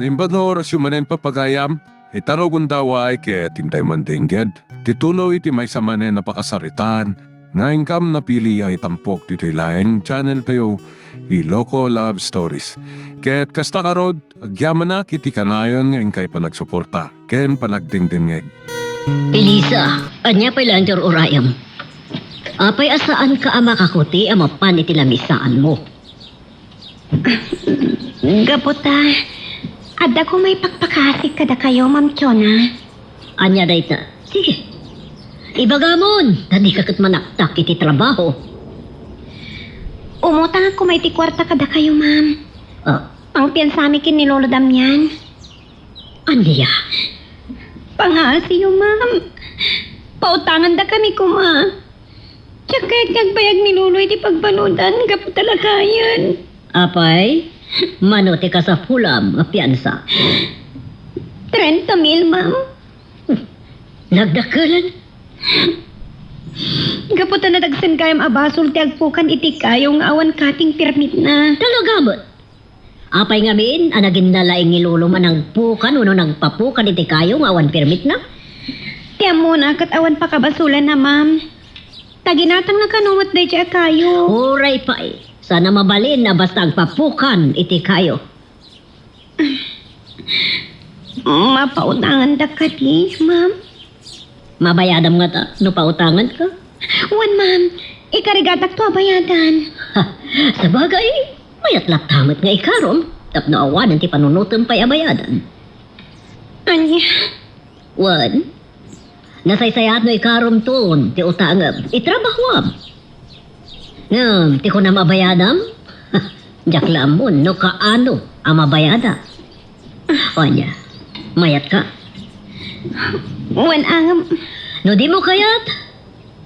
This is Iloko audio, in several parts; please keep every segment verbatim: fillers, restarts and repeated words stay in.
Imbag nga orasyo manen, papagayam, ita no gundaway ket intay mandengged ti tuloy ti maysa manen a pakasaritaan nga inkam napili a itampok ditoy laeng channel tayo, Ilocos Love Stories. Ket kasta ngarud, agyamanak iti kanayon nga inkay panagsuporta ken panagdengdengngeg. Elisa, ania pay laeng ti ur-urayem? Apay a saanka a makakuti a mapan iti lamisaanmo? Gapu ta, adda koma ipakpakasik kadakayo, Ma'am Chona. Ania dayta? Sige. Ibagamon, ta dika ket manaktak iti trabaho. Umutangak koma iti kuarta kadakayo, ma'am. Ah. Pangpiansami ken ni Lolo Damian. Ania? Pangaasiyo, ma'am. Pautangandakami koma. Diak kayat nga agbayag ni Lolo iti pagbanudan gapu ta lakayen. Apay, mano ti kasapulam a piansa? Trenta mil, ma'am. Nagdakkelan? Gapu ta nadagsen gayam a basol ti agpukan iti kayo nga awan cutting permitna. Talaga met? Apay ngamin a naginna laeng ni Lolo man nagpukan wenno nagpapukan iti kayo nga awan permitna? Ti ammona ket awan pakabasolanna, ma'am. Ta ginatangna kano met daydiay a kayo. Uray pay, saan a mabalin a basta agpapukan iti kayo. Mapautangandak kadi, ma'am? Mabayadam ngata no pautanganka? Wen, ma'am. Ikarigatakto a bayadan. Ha, sabagay, mayat latta met nga ikarom tapno awanen ti panunotem pay a bayadan. Ania? Wen, nasaysayaat no ikaromton ti utangem, itrabahoam. Ngem ti kunam a bayadam, diak la ammon no kaano a mabayada. O ania, mayatka? Wen, ngem. No dimo kayat,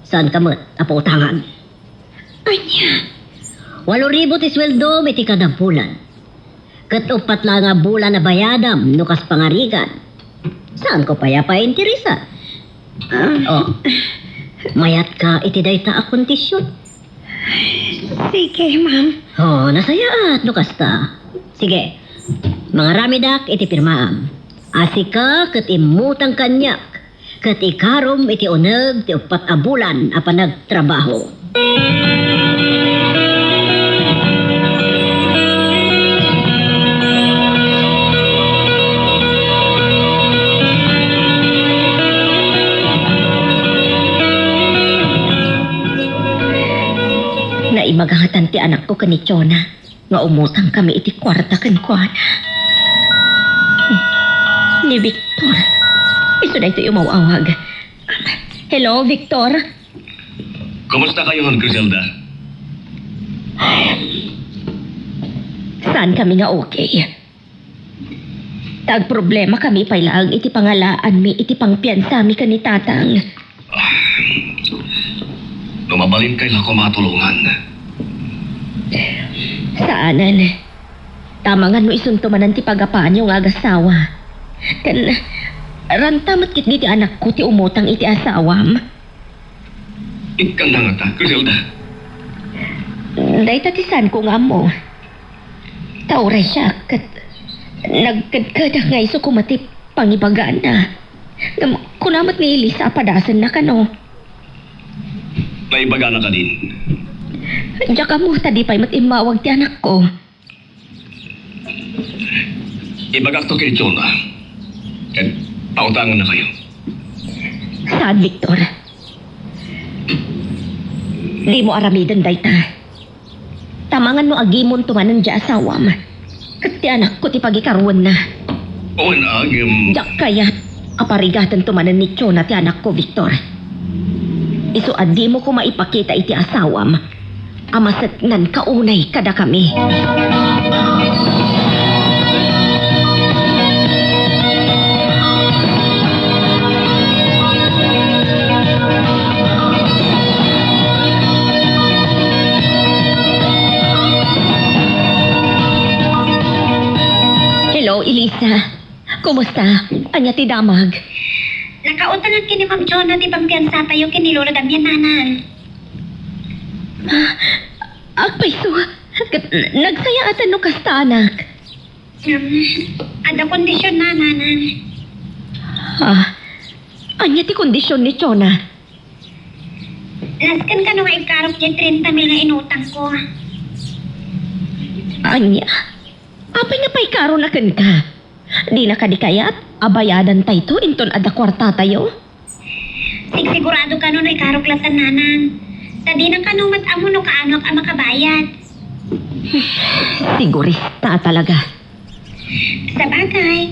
saanka met a pautangan. Ania? Walo ribu ti sueldom iti kada bulan. Ket uppat laeng a bulan a bayadam no kas pangarigan. Saanko pay a painteresa? Ah. Oh. Mayatka iti dayta a kondision? Sige, ma'am. Oh, nasayaat no kasta. Sige. Mangaramidak iti pirmaam. A sika ket immutang kaniak ket ikarom iti uneg ti uppat a bulan a panagtrabaho. Naimaga ngatan ti anakko ken ni Chona nga umutangkami iti kuarta kenkuana. Ni Victor. Isu daytoy umaw-awag. Hello, Victor? Kumusta kayon, Griselda? Saankami nga okay. Ta agproblemakami pay laeng iti pangalaanmi iti pangpiansami ken ni Tatang. No mabalinkay la koma a tulongan. Saanen. Tamangan no isunto manen ti pagapaanyo nga agasawa. Ken, ranta met ketdi ti anakko ti umutang iti asawam. Ikkanna ngata, Griselda? Dayta ti saanko nga ammo. Ta uray siak, ket nagkedkedak nga isu koma ti pangibagana. Ngem kuna met ni Elisa a padasenna kano. Naibagana kadin? Diak ammo ta di pay met immawag ti anakko. Ibagakto ken Chona. Ket pautangannakayo. Saan, Victor? Dimo aramiden dayta. Tamangan no agimonto manen diay asawam. Ket ti anakko ti pagikaruenna. Wen, ngem. Diak kayat a parigatanto manen ni Chona ti anakko, Victor. Isu a dimo koma ipakita iti asawam a maseknanka unay kadakami. Hello, Elisa. Kumusta? Ania ti damag? Nakautangak ken ni Ma'am Chona ti pampiansatayo ken ni Lolo Damian, nanang. Ah, agpayso. Ket nagsayaatan no kasta, anak. Ngem, adda kondisionna, nanang. Ah, ania ti kondision ni Chona? Nasken kano nga ikarok diay trenta mil nga inutangko. Ania? Apay nga paikarona kenka? Dina kadi kayat a bayadantayto inton adda kuartatayo? Sigsigurado kano no ikarok latta, nanang. Ta dina kano met ammo no kaanoak a makabayad. Sigurista talaga. Sabagay,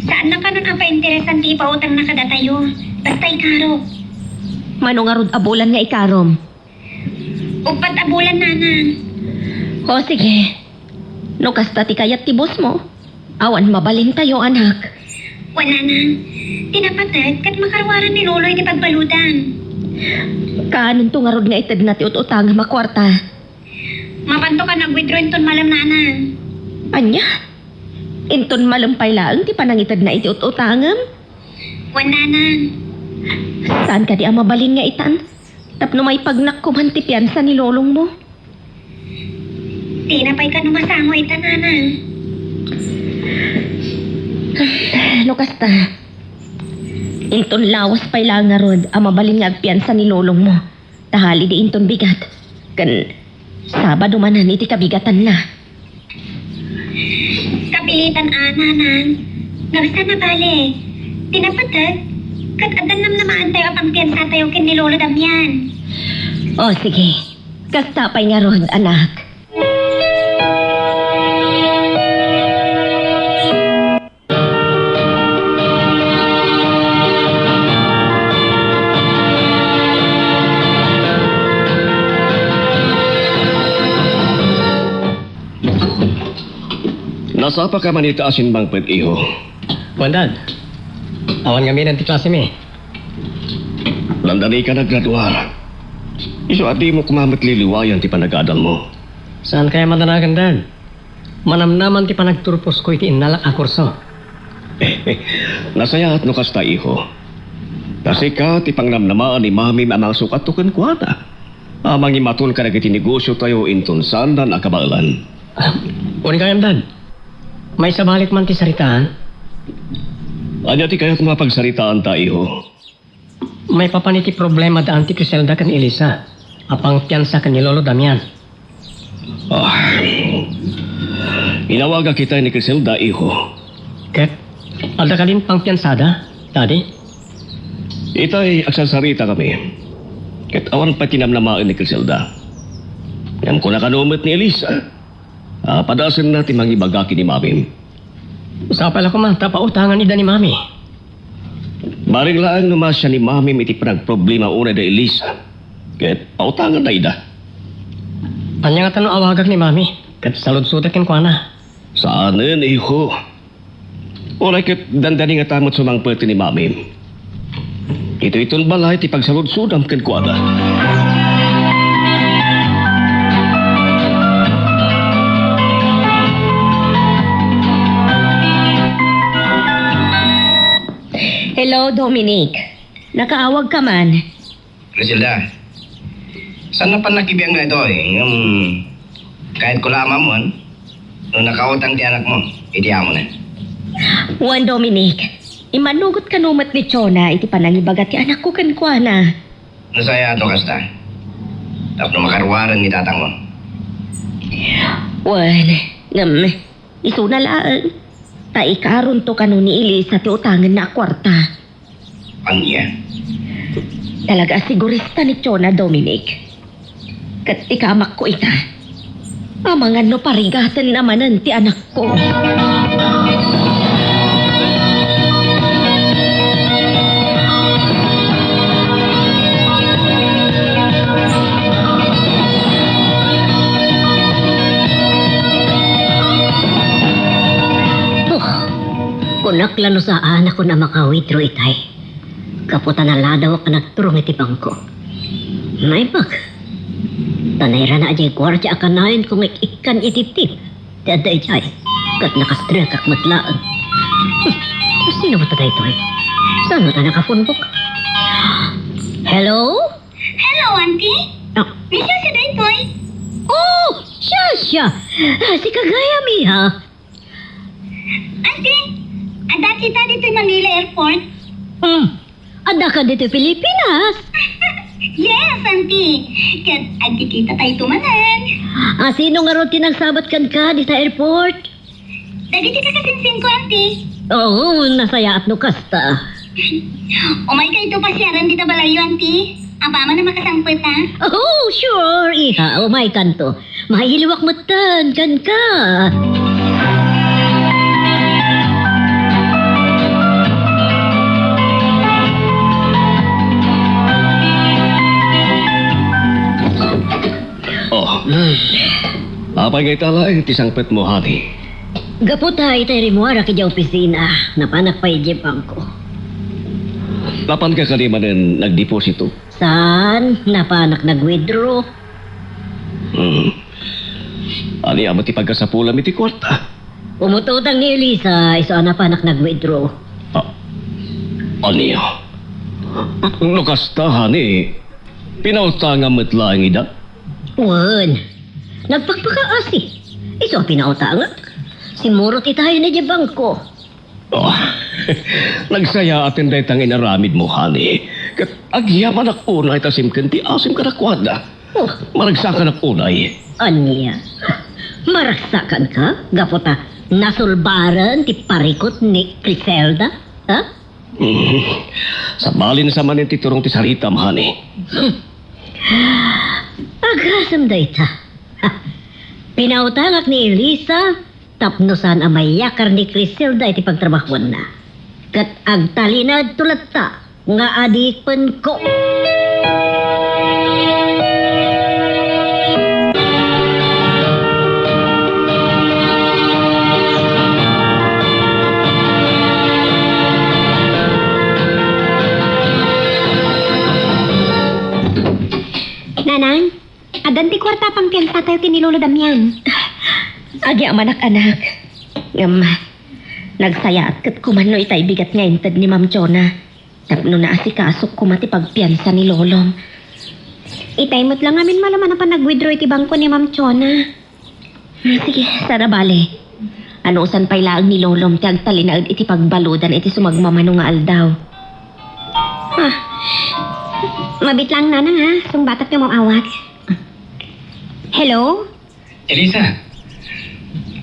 saanna kanon a painteresan ti ipautangna kadatayo. Basta ikarok. Mano ngarud a bulan nga ikarom? Uppat a bulan, nanang. O, sige. No kasta ti kayat ti boss mo, awan mabalintayo, anak. Wen, nanang. Ti napateg, ket makaruaren ni Lolo iti pagbaludan. Kaanonto ngarud nga itedna ti ut-utangem a kuarta? Mapanto kan ag-withdraw inton malem, nanang. Ania? Inton malem pay laeng ti panangitedna iti ut-utangem? Wen, nanang. Saan kadi a mabalin nga itan? Tapno maipagnak koman ti piansa ni lolong mo. Dina pay kano masango ita, nanang. No kasta, inton lawas pay laeng ngarud a mabalin nga agpiansa ni lolong mo, ta hali di inton bigat, ken Sabado manen iti kabigatanna. Kapilitan a, nanang. Ngem saan a bale? Ti napateg, ket addan namnamaantayo a pangpiansatayo ken ni Lolo Damian. O, sige. Kasta pay ngarud, anak. Nasapaka man ita a simmangpet, iho? Wen, Dad. Awan ngamin ti klasemi. Dandanika naggraduar. Isu a dimo koma met liliwayan ti panagadalmo. Saan kaya madanagan, Dad? Manamnaman ti panagturposko iti innalak a kurso. Nasayaat no kasta, iho. Ta sika ti pangnamnamaen ni Mamim a mangsukatto kenkuana a mangimaton kadagiti negosiotayo inton saandan a kabaelan. Wen, kayam, Dad. Maisabalik man ti saritaan. Ania ti kayatmo a pagsaritaanta, iho? Maipapan iti problema da Auntie Criselda ken Elisa a pangpiansa ken ni Lolo Damian. Ah, inawagak itay ni Criselda, iho. Ket adda kadin pangpiansada, Daddy? Itay, agsarsaritakami. Ket awan pay ti namnamaen ni Criselda. Ngem kuna kano met ni Elisa, a padasenna ti mangibaga ken ni Mamim. Sapay la koma ta pautangan ida ni Mami. Bareng laeng no masian ni Mamim iti panagproblema unay da Elisa, ket pautanganna ida. Ania ngata no awagak ni Mami ket saludsodak kenkuana? Saanen, iho. Unay ket dandani ngata met sumangpet ni Mamim. Itoy inton balay ti pagsaludsodam kenkuana. Hello, Dominic. Nakaawag ka man. Criselda, saan a pannakibiyangna itoy, ngem kayatko la a maammoan no nakautang ti anakmo iti amona. Wen, Dominic, immanugot kano met ni Chona iti panangibaga ti anakko kenkuana. Nasayaat no kasta, tapno makaruaren ni tatangmo. Wen, ngem, isuna laeng, ta ikaronto kano ni Elisa ti utangenna a kuarta. Ania? Talaga a sigurista ni Chona, Dominic. Ket ti kamakko ita, amangan no parigatenna manen ti anakko. Oh, kunak la no saanakon a maka-withdraw itay. Gapu ta naladawak a nagturong iti bangko. Naimbag. Ta nairana diay guardia a kanayon ko nga ik-ikkan iti tip ti adda idiay. Ket nakastrekak met laeng. Hmm, sino met daytoy? Saan met a nakapunbok? Hello? Hello, Auntie? Ah. Ni Shasha daytoy? Oh, Shasha! Ah, sika gayam, iha. Auntie, adda kita ditoy Manila Airport. Hmm. Adda ka ditoy Pilipinas? Yes, Auntie. Ket agkikitatayo manen. A, sino ngarud ti nagsabat kenka dita airport? Dagiti kakasinsinko, Auntie. Oo, nasayaat no kasta. Umaykayto pasiaren dita balayyo, Auntie. Apaman a makasangpet, ha? Oh, sure, iha. Umaykanto. Mailiwak metten kenka. Oh. Apay nga ita laeng ti sangpetmo, honey? Gapu ta itay rimmuarak idiay opisina, napanak pay idiay bangko. Napanka kadi manen nagdeposito? Saan, napanak nag-withdraw. Hmm. Ania met ti pagkasapulam iti kuarta? Umut-utang ni Elisa, isu a napanak nag-withdraw. Ah, ania? No kasta, honey, pinautangam met laeng ida? Wen, nagpakpakaasi. Isu a pinautangak. Simmurot itayon idiay bangko. Oh, nagsayaaten dayta nga inaramidmo, honey. Ket agyamanak unay ta simken ti asim kadakuada. Oh. Maragsakanak unay. Ania? Maragsakanka? Gapu ta nasulbaren ti parikut ni Criselda? Ha? Mm. Sabalin sa manen ti turong ti saritam, honey. Agasem dayta. Pinautangak ni Elisa tapno saan a mayakar ni Criselda iti pagtrabahuanna. Ket agtalinaedto latta nga adipenko. Nanang, addan ti kuarta a pangpiansatayo ken ni Lolo Damian. Agyamanak, anak. Ngem, nagsayaat ket kuman no itay bigat nga inted ni Ma'am Chona tapno naasikasok koma ti pagpiansa ni Lolom. Itay met la ngamin malaman a panag-withdraw iti bangko ni Ma'am Chona. Ah, sige, saan a bale. Anusan pay laeng ni Lolom ti agtalinaed iti pagbaludan iti sumagmamano nga aldaw. Ah, mabit lang, Nanang, ha? Sungbatak ti umawat. Hello? Elisa,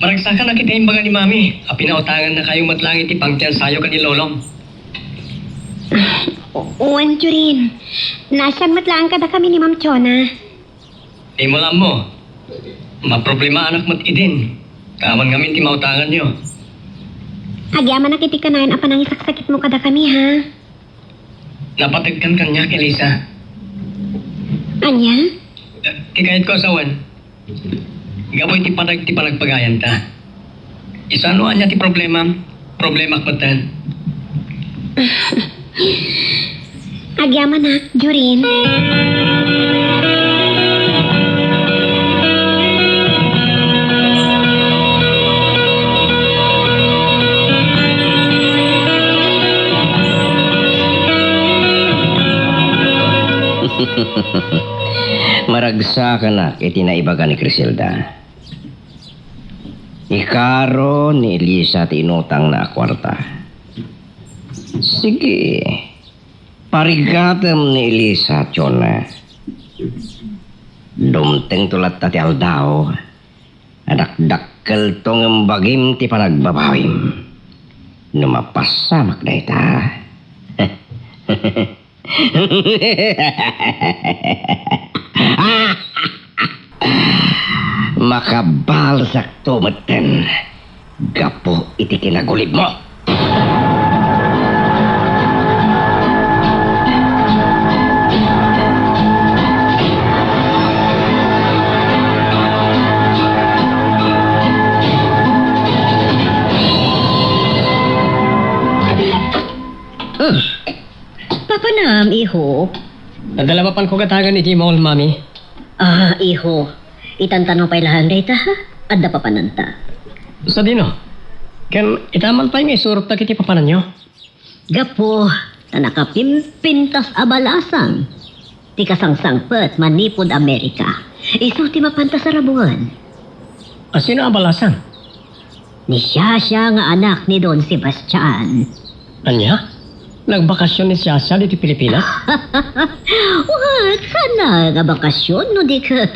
maragsakanak iti imbaga ni Mami a pinautangannakayo met laeng iti pangpiansayo ken ni Lolom. Wen, Jorin. Naasian met laeng kadakami ni Ma'am Chona. Dimo la ammo. Maproblemaanak met idin. Awan ngamin ti mautanganyo. Agyamanak iti kanayon a panangisaksakitmo kadakami, ha? Napategkan kaniak, Elisa. Ania? Ti kayatko a sawen, gapu iti patag ti panagpagayanta. Isu a no ania ti problemam, problemak metten. Agyamanak, Jorin. Maragsakanak iti naibaga ni Criselda. Ikaro ni Elisa ti inutangna a kuarta. Sige, parigatem ni Elisa, Chona. Dumtengto latta ti aldaw a dakdakkelto ngem bagim ti panagbabawim. No mapassamak dayta. Makabalsakto metten gapu iti kinagulibmo. Papanam, iho? Adda la papanko gatangen idiay mall, Mami. Ah, iho. Itantanmo pay laeng dayta, ha? Adda papananta. Sadino? Ken ita man pay nga isurok dagiti papananyo? Gapu ta nakapimpintas a balasang ti kasangsangpet manipud Amerika. Isu ti mapanta sarabuan. A, sino a balasang? Ni Shasha nga anak ni Don Sebastian. Ania? Nagbakasyon ni Shasha ditoy Pilipinas? What? Saan nga bakasyon no di ket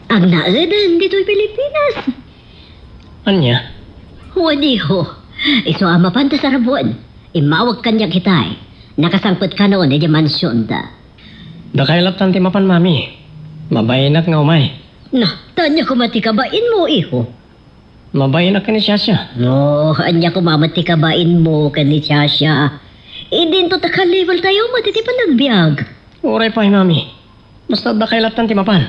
agnaeden ditoy Pilipinas? Ania? Wen, iho. Isu a mapan ta sarabuan, immawag kaniak itay. Nakasangpet kanon idiay mansionda. Dakay lattan ti mapan, Mami. Mabainak nga umay. Na, ta ania koma ti kabainmo, iho? Mabainak ken ni Shasha. No, ania koma met ti kabainmo ken ni Shasha? Idinto ta ka-level tayo met iti panagbiag. Uray pay, Mami. Basta dakay lattan ti mapan.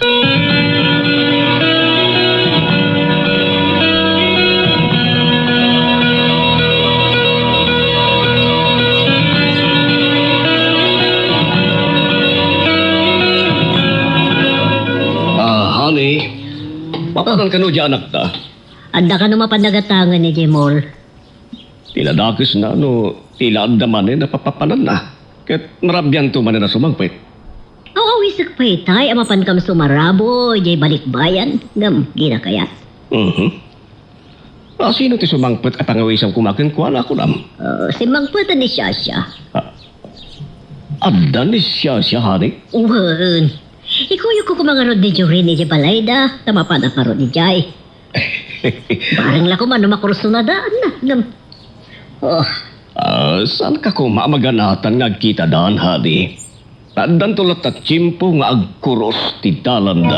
Ah, honey, mapanan kano diay anakta? Adda kano mapan nagatangen idiay mall? Ti ladakesna no ti la adda manen a papapananna. Ket marabianto manen a sumangpet. Aw-awisek pay itay a mapankam sumarabo idiay balikbayan ngem dina kayat. Mhm. A, sino ti sumangpet a pangawisem koma kenkuana, kunam? Ah, simmangpeten ni Shasha. Ah, adda ni Shasha, honey? Wen. Ikuyogko koma ngarud ni Jorin idiay balayda, ta mapanak ngarud idiay. Bareng la koma no makursunadaanna, ngem, oh. Ah, saanka koma a maganatan nga agkitadaan, honey? Addanto latta tiempo nga agkuros ti dalanda.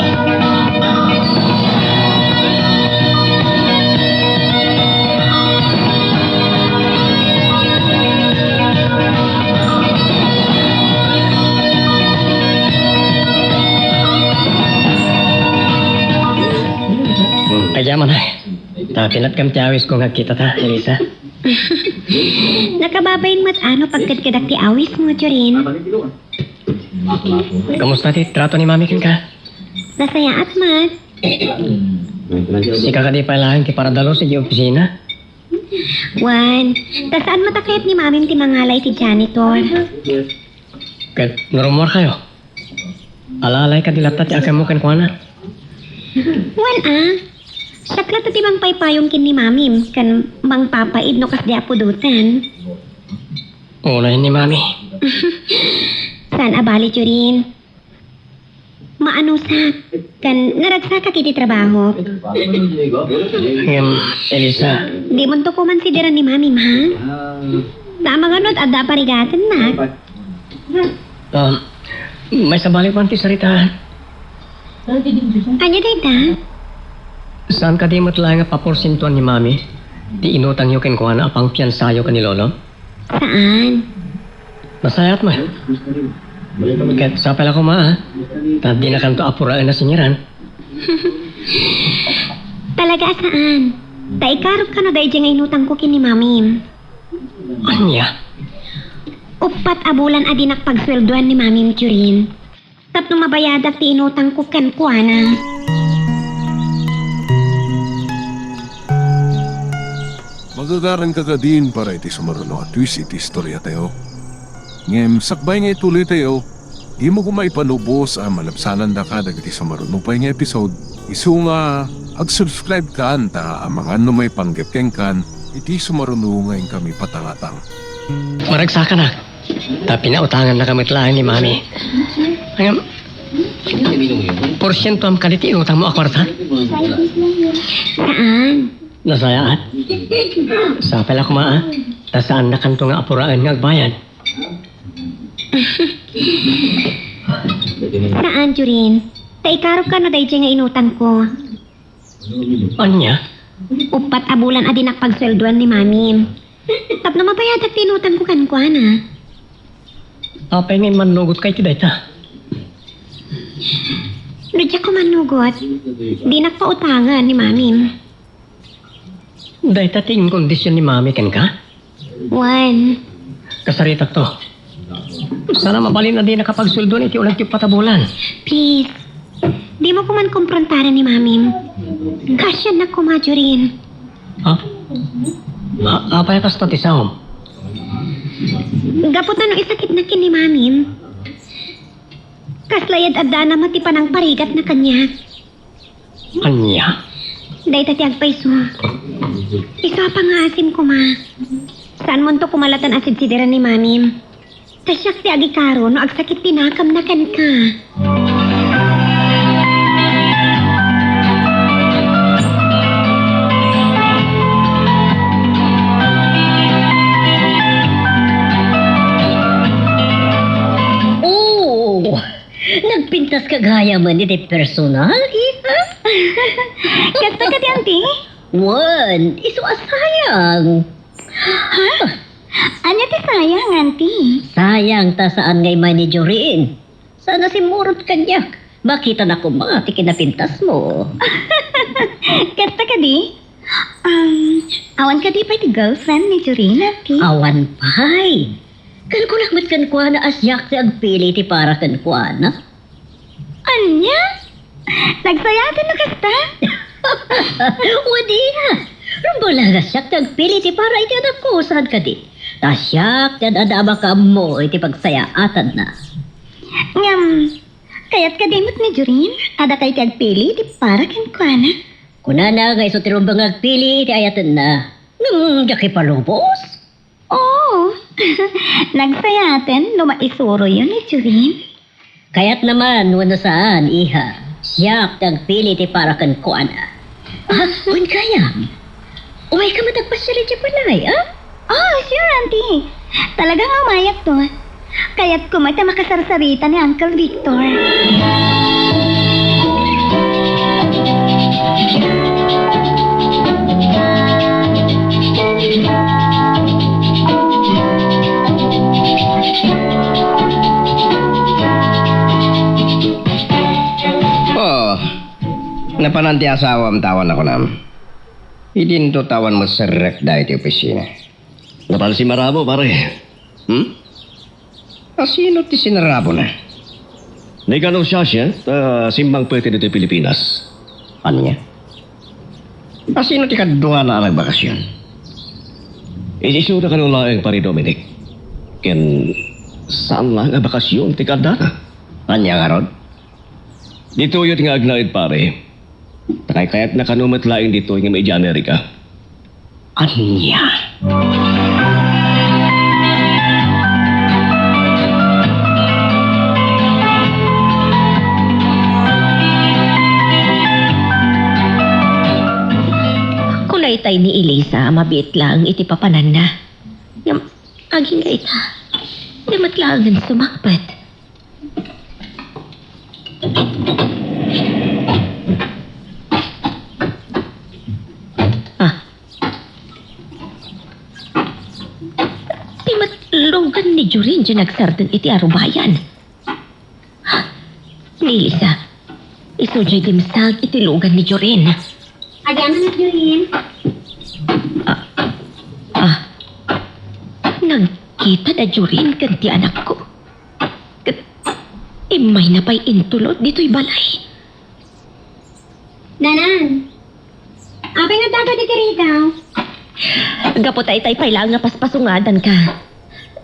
Ay, diay man, ay. Ta pinatkam ti awisko nga agkitata, Elisa. Nakababain met a no pagkedkedak ti awismo, Jorin. Kumusta ti trato ni Mami kenka? Nasayaat met. Sika kadi pay laeng ti paradalus idiay opisina? Wen, ta saan met a kayat ni Mamim ti mangala iti janitor. Ket no rummuarkayo, alalayka di latta ti akemmo kenkuana. Wen a, siak latta ti mangpaypayong ken ni Mamim ken mangpapaid no kasdi a pudoten. Unayen ni Mami. Saan a bali, Jorin. Maanusak, ken naragsakak iti trabaho. Ngem, Elisa. Dimonto komansideran ni Mamim, ha? Ta amangan no adda a parigatennak. Ah, maysa balik man ti saritaan. Ania dayta? Saan kadi met laeng a paporsientoan ni Mami ti inutangyo kenkuana a pangpiansayo ken ni Lolo? Saan? Nasayaat met. Ket sapay la koma, a. Ta dinakanto apuraen a singiran. Talaga a saan. Ta ikarok kano daydiay nga inutangko ken ni Mamim. Ania? Uppat a bulan a dinak pagsueldoan ni Mamim, Jorin. Tapno mabayadak ti inutangko kenkuana. Magagaranka kadin para iti sumaruno a twist iti istoriatayo. Ngem sakbay nga ituloytayo, dimo koma ipalubos a malabsanandaka dagiti sumaruno pay nga episode. Isu nga ag-subscribe kan ta amangan no maipanggep kenkan iti sumaruno nga inkami patangatang. Maragsakanak. Ta pinautangannaka met laeng ni Mami. Ngem, porsientoam kadi ti inutangmo a kuarta? Saan? Nasayaat. Sapay la koma, a. Ta saannakanto nga apuraen nga agbayad. Saan, Jorin. Ta ikarok kano daydiay nga inutangko. Ania? Uppat a bulan a dinak pagsueldoan ni Mamim. Tapno mabayadak ti inutangko kenkuana. Apay nga immannugotka iti dayta? No diak ko mannugot, dinak pautangen ni Mamim. Dayta ti inkondision ni Mami kenka? Wen. Kasaritakto. Saan a mabalin a dinaka pagsueldoan iti uneg ti uppat a bulan. Please. Dimo koman komprontaran ni Mamim. Kaasiannak koma, Jorin. Ha? A-, apay a kasta ti saom? Gapu ta no isakitnak ken ni Mamim, kasla yad-addana met ti panangparigatna kaniak. Ania? Dayta ti agpayso. Isu a pangngaasim koma. Saanmonto koma latta a sidsidiren ni Mamim. Ta siak ti agikaro no agsakit ti nakamna kenka. Oh! Nagpintaska gayamen iti personal, iha? Kasta kadi, Auntie? Wen, isu a sayang. Ha? Ania ti sayang, Auntie? Sayang ta saan nga immay ni Jorin. Saan a simmurot kaniak. Makitana koma ti kinapintasmo. Kasta kadi? Um, awan kadi pay ti girlfriend ni Jorin, Auntie? Awan pay. Kankuna met kenkuana a siak ti agpili ti para kenkuana. Ania? Nagsayaten no kasta? Wen, iha. Rumbeng laeng a siak ti agpili ti para iti anakko, saan kadi? Ta siak ti ad-adda a makaammo iti pagsayaatanna. Ngem, kayat kadi met ni Jorin a dakay ti agpili ti para kenkuana? Kunana nga isu ti rumbeng nga agpili iti ayatenna. Ngem diak ipalubos? Oo. Nagsayaten no maisuroyo ni Jorin. Kayatna man wenno saan, iha. Siak ti agpili ti para kenkuana. Ah, wen gayam. Umayka met agpasiar idiay balay, ah? Oh, sure, Auntie. Talaga nga umayakto. Kayatko met a makasarsarita ni Uncle Victor. Oh, napanan ti asawam ta awan a kunam. Idinto ta awan met serrekda iti opisina. Napan simarabo, pare. Hmm? Asino ti sinarabona? Ni Kano Shasha, ta simmangpet ditoy Pilipinas. Ania? Asino ti kaduana a nagbakasyon? Isu da kano laeng, Pare Dominic. Ken saan laeng a bakasyon ti kaduana. Ania ngarud? Ditoy nga agnaed, pare. Ta kaykayatna kano met laeng ditoy ngem idiay Amerika. Ania? Kuna itay ni Elisa a mabiit laeng iti papananna. Ngem agingga ita, di met laengen sumangpet. Ah. Ti met lugan ni Jorin ti nagsardeng iti arubayan. Ni Elisa, isu diay dimsag iti lugan ni Jorin. Agyamanak, Jorin. Ah, ah. Nagkita da Jorin ken ti anakko. Ket immayna pay intulod ditoy balay. Nanang, apay nga adda kadi rita? Gapu ta itay pay laeng nga paspasungadanka.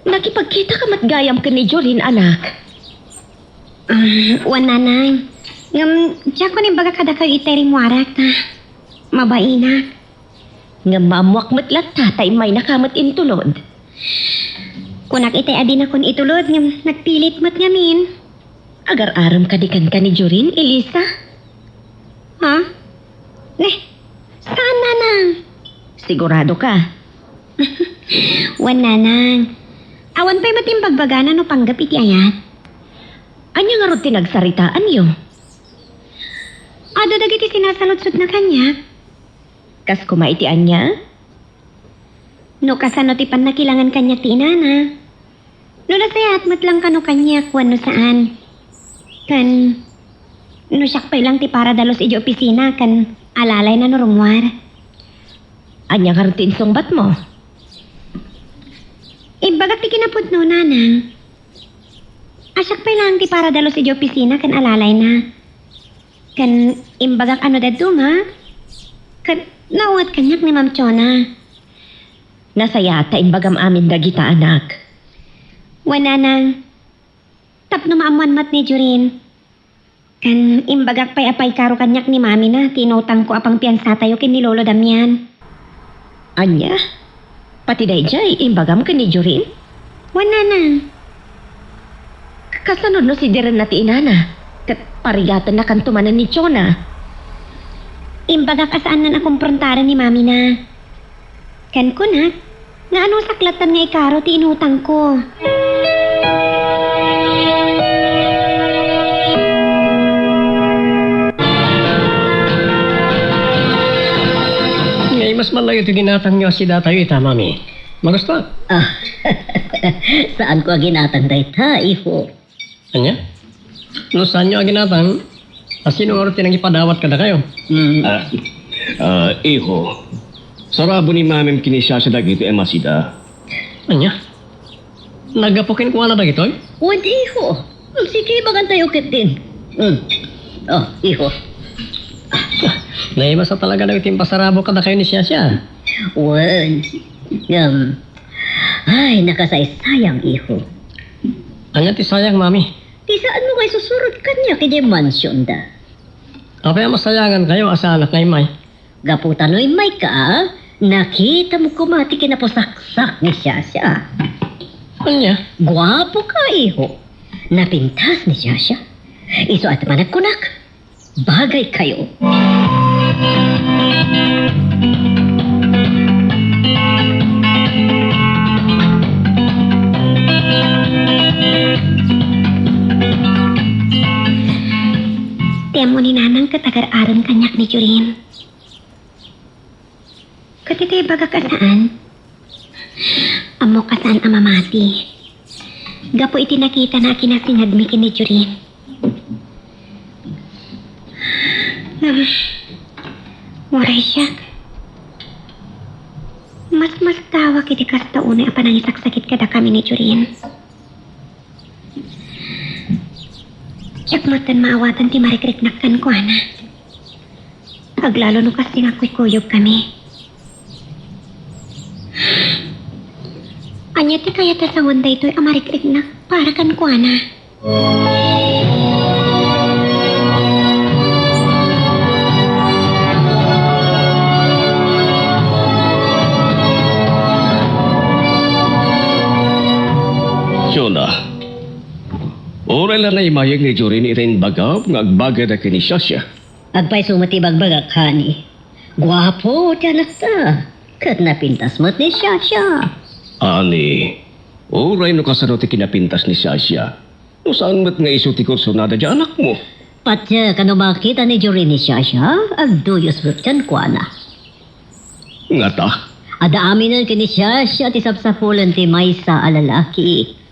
Nakipagkitaka met gayam ken ni Jorin, anak. Ah, wen, Nanang. Ngem, diakon imbaga kadakayo itay rimmuarak ta mabainak. Ngem maammoak met latta ta immaynaka met intulod. Kunak itay a dinakon itulod ngem nagpilit met ngamin. Agar-arem kadi kenka ni Jorin, Elisa? Ha? Ne, saan, Nanang? Sigurado ka? Wen, Nanang. Awan pay met imbagbagana no panggep iti ayat. Ania ngarud ti nagsaritaanyo? Adu dagiti sinasaludsodna kaniak. Kas koma iti ania? No kasano ti pannakilangan kaniak ti inana? No nasayaat met lang kano kaniak wenno saan? Ken no siak pay lang ti para dalus idiay opisina ken alalayna no rummuar? Ania ngarud ti insungbatmo? Imbagak ti kinapudno, Nanang. A siak pay lang ti para dalus idiay opisina ken alalayna. Ken imbagak a no dadduma, ket naunget kaniak ni Ma'am Chona. Nasayaat ta imbagam amin dagita, anak. Wen, Nanang, tapno maammoan met ni Jorin. Ken imbagak pay a paikaro kaniak ni Mamina ti inutangko a pangpiansatayo ken ni Lolo Damian. Ania? Pati daydiay, imbagam ken ni Jorin? Wen, nanang. Kasano no sidirenna ti inana? Ket parigatennakanto manen ni Jonah? Imbagak a saannan a komprontaran ni mamina. Ken kunak, nga ano saklattan nga ikaro ti inutangko. Ngay, mas malayo ti ginatangyo a sidatayo ita, mami. Magusto? Ah, saanko a ginatang dayta, iho. Ania? No saanyo a ginatang, a sino ngarud ti nangipadawat kadakayo? Mm. Ah, ah, iho, sarabo ni mamim ken ni Shasha dagitoy a masida. Ania? Naggapu kenkuana dagitoy? Wen, iho. Sige, ibagantayo ketdin. Mm. Oh, iho. Naimasa talaga dagiti impasarabo kadakayo ni Shasha. Wen, ngem, ay, nakasaysayang, iho. Ania ti sayang, mami? Ti saanmo nga isusurot kaniak idiay mansionda. Apay a masayangankayo a saanak nga immay? Gapu ta no immayka, nakitam koma ti kinapusaksak ni Shasha. Ania? Guapoka, iho. Napintas ni Shasha. Isu a ti panagkunak, bagaykayo. Ti ammo ni nanang ket agar-aren kaniak ni Jorin. Ket iti ibagak a saan, ammok a saan a mamati. Gapu iti nakitana a kinasingedmi ken ni Jorin. Ngem, uray siak, mas mastawak iti kasta unay a panangisaksakit kadakami ni Jorin. Diak metten maawatan ti marikriknak kenkuana. Aglalo no kasdi nga kuykuyogkami. Ania ti kayat a sawen daytoy a marikriknak para kenkuana? Jonah, uray la naimayeg ni Jorin iti imbagam nga agbagada ken ni Shasha. Agpayso met ti ibagbagak, honey. Guapo ti anakta, ket napintas met ni Shasha. Honey, uray no kasano ti kinapintas ni Shasha, no saan met nga isu ti kursunada ti anakmo? Patiek a no makita ni Jorin ni Shasha, agduyos met kenkuana. Ngata? Adda aminen ken ni Shasha ti sapsapulen ti maysa a lalaki.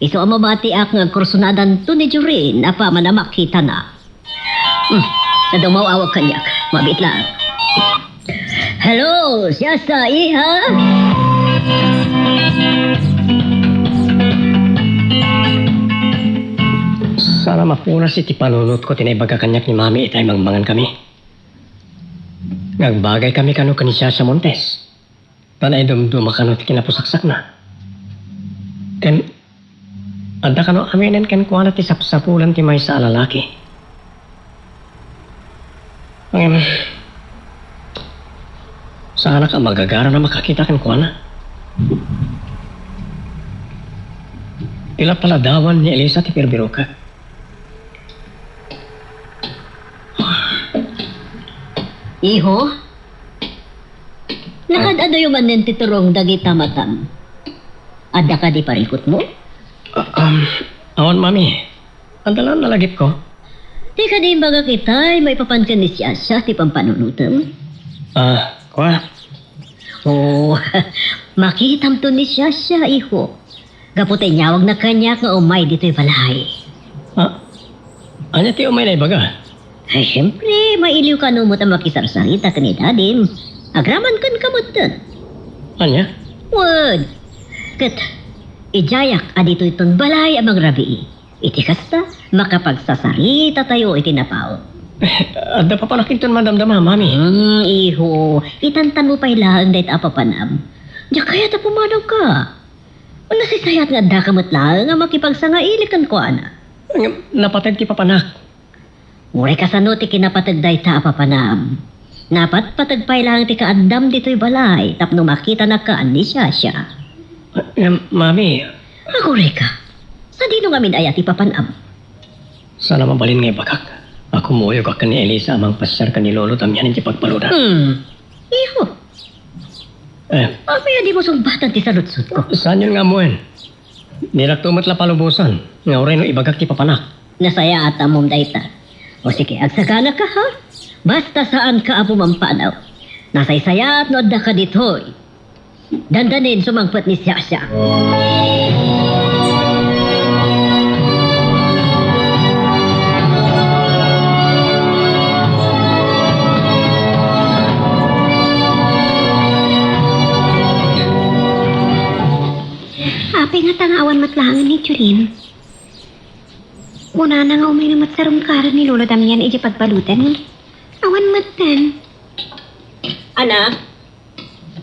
Isu a mabatiak nga agkursunadanto ni Jorin apaman a makitana. Hmm, adda umaw-awag kaniak. Mabiit laeng. Hello, Shasha, iha? Saan a mapunas iti panunotko ti naibaga kaniak ni Mami ita imangmangan kami. Nga agbagay kami kano ken ni Shasha Montes. Ta naidumduma kano ti kinapusaksakna. Ken adda kano aminen kenkuana ti sapsapulan ti maysa a lalaki. Ngem, saanak a magagaran a makakita kenkuana. Ti la paladawan ni Elisa ti birbirokek. Iho, nakad-adoyo manen ti turong dagita matam. Adda kadi parikutmo? Ah, um, awan, Mami. Adda la nalagipko. Ti kadi imbagak itay, maipapan ken ni Shasha ti pampanunotem? Ah, kua. Oh, makitamto ni Shasha, iho. Gapu ta inyawagna kaniak nga umay ditoy balay. Ah, ania ti umayna ibaga? Ay, siempre, mailiw kano met a makisarsarita ken ni Dadim. Agraman kenka metten. Ania? Wen, ket idiayak a ditoyton balay a mangrabii. Iti kasta, makapagsasaritatayo iti napaut. Adda papanak inton madamdama, Mami. Hmm, iho, itantanmo pay laeng dayta a papanam. Diak kayat a pumanawka. Nasaysayaat nga addaka met laeng a makipagsangaili kenkuana. Ngem napateg ti papanak. Uray kasano ti kinapateg dayta a papanam? Napatpateg pay laeng ti kaaddam ditoy balay tapno makitanaka ni Shasha. Ah, Mami. Agurayka, sadino ngamin aya ti papanam? Saan a mabalin nga ibagak a kumuyogak ken ni Elisa a mangpasiar ken ni Lolo Damian idiay pagbaludan. Hmm. Iho. Eh. Apay a dimo sungbatan ti saludsodko? Saanyon nga ammoen? Diakto met la palubosan nga uray no ibagak ti papanak. Nasayaat a ammom dayta. O sige, agsaganaka, ha? Basta saanka a pumampanaw. Nasaysayaat no addaka ditoy. Dandanin sumangpet ni Shasha. Apay ngata nga awan met laengen ni Jorin? Kunana nga umayna met sarungkaran ni Lolo Damian idiay pagbaludan. Awan metten. Anak,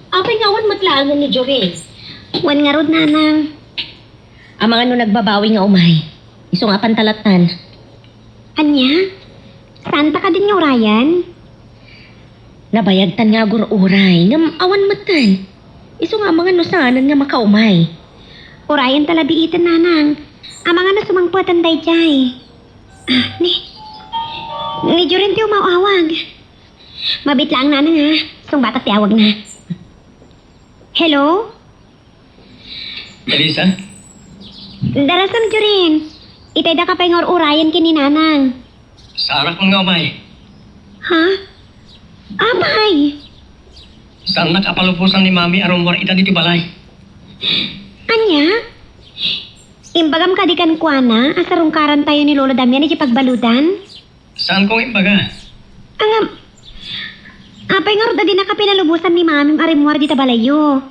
apay nga awan met laengen ni Jorin? Wen ngarud, Nanang. Amangan no nagbabawi nga umay. Isu nga pantalatan. Ania? Saanta kadin nga urayan? Nabayagtan nga agur-uray, ngem awan metten. Isu nga amangan no saanen nga makaumay. Urayen ta la biiten, Nanang. Amangan no sumangpeten daydiay. Ah, ni, ni Jorin ti umaw-awag. Mabit laeng, Nanang, ha? Sungbatak ti awagna. Hello? Elisa? Darasem, Jorin. Itay daka pay nga ur-urayen ken ni Nanang. Saanak nga umay. Ha? Apay? Saannak a palubosan ni Mami a rummuar ita ditoy balay. Ania? Imbagam kadi kenkuana a sarungkarantayo ni Lolo Damian idiay pagbaludan? Saanko nga imbaga? Ngem, apay ngarud a dinaka pinalubosan ni Mamim a rimmuar dita balayyo?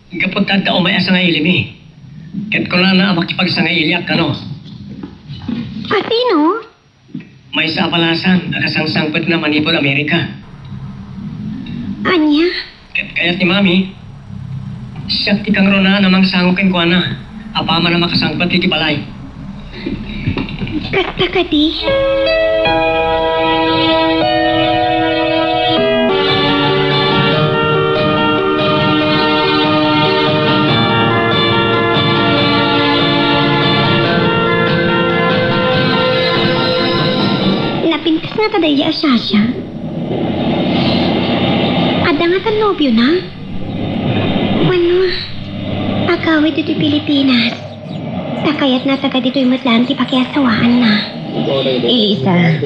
Gapu ta adda umay a sangailimi. Ket kunana a makipagsangailiak kano. A sino? Maysa a balasan a kasangsangpetna manipud Amerika. Ania? Ket kayat ni Mami, siak ti kangrunaan a mangsango kenkuana apaman a makasangpet iti balay. Kasta kadi? Napintas ngata daydiay a Shasha? Adda ngata nobiona? Wenno, agawid ditoy Pilipinas? Ta kayatna a taga ditoy met laeng ti pakiasawaanna. Elisa,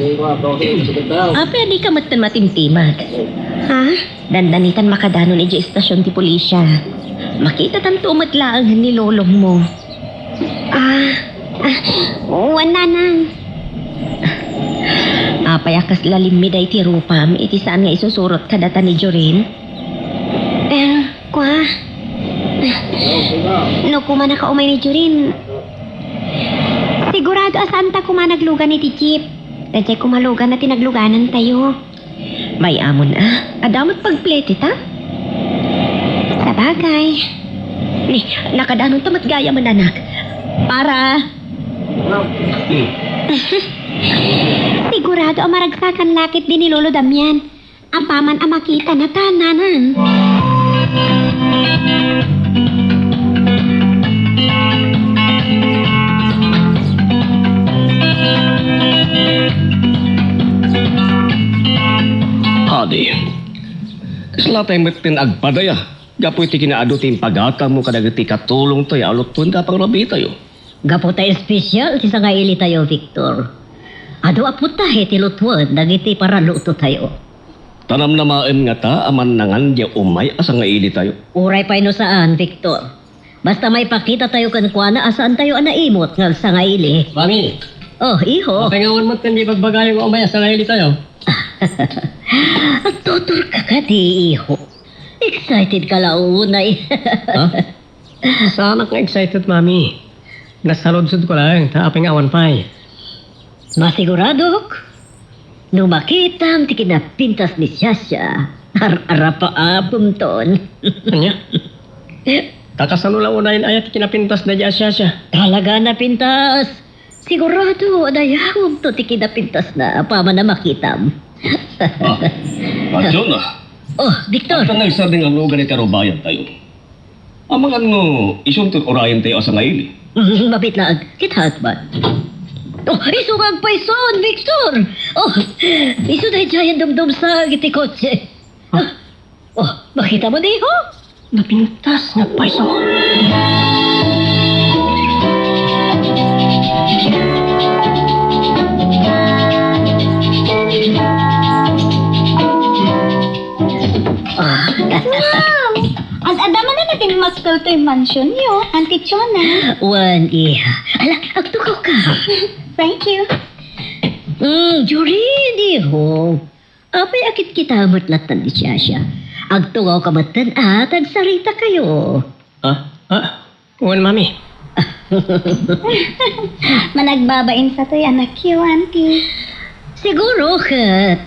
apay a dika metten matimtimag? Ha? Dandanitan makadanon idiay istasion ti pulisia. Makitatanto met laeng ni lolommo. Ah, ah, wen, Nanang. Apay a kasla limmida iti rupam iti saan nga isusurot kadata ni Jorin? Eh, kua. No kumanaka umay ni Jorin, sigurado a saanta koma naglugan iti jeep. Daydiay koma luganna ti nagluganantayo. Mayamon a, adda met pagpleteta? Sabagay. Ni, nakadanonta met gayamen, anak. Para. Sigurado a maragsakan la ketdi ni Lolo Damian. Apaman a makitana ta, Nanang. Adi, kasla tay metten agpadaya gapu iti kinaadu ti impagatammo kadagiti katulongtayo a lutuen ti pangrabitayo. Gapu ta espesial ti sangailitayo, Victor. Adu a putahe ti lutuen dagiti paralutotayo. Ta namnamaem ngata a mannangan diay umay a sangailitayo? Uray pay no saan, Victor. Basta maipakitatayo kenkuana a saantayo a naimut nga agsangaili. Mami! Oh, iho. Apay nga awan met ti ibagbagayo nga umay a sangailitayo? Agtuturka kadi, iho. Excited ka la unay. Ha? Saanak nga excited, Mami. Nasaludsodko laeng ta apay nga awan pay. Masiguradok, no makitam ti kinapintas ni Shasha, ar-arapaapemton. Ania? Ta kasano la unayen aya ti kinapintas daydiay a Shasha? Talaga a napintas. Sigurado a dayawemto ti kinapintasna apaman a makitam. Ah, ah, Jonah. Oh, Victor. Ania ti nagsardeng a lugan iti arubayantayo? Amangan no isunto ti urayentayo a sangaili. Mabit laeng, kitaek man. Oh, isu nga agpayson, Victor! Oh, isu daydiay a dumdumsang iti kotse. Ah, oh, makitam, iho? Napintas nga agpayso. Ma'am! Ad-adda manen a dimmakkel toy mansionyo, Auntie Chona. Wen, iha. Ala, agtugawka. Thank you. Mm, Jorin, iho. Apay a kitkita met latta ni Shasha. Agtugawka metten a ta agsaritakayo. Ah, ah, wen, Mami. Managbabain sa toy anakyo, Auntie. Siguro ket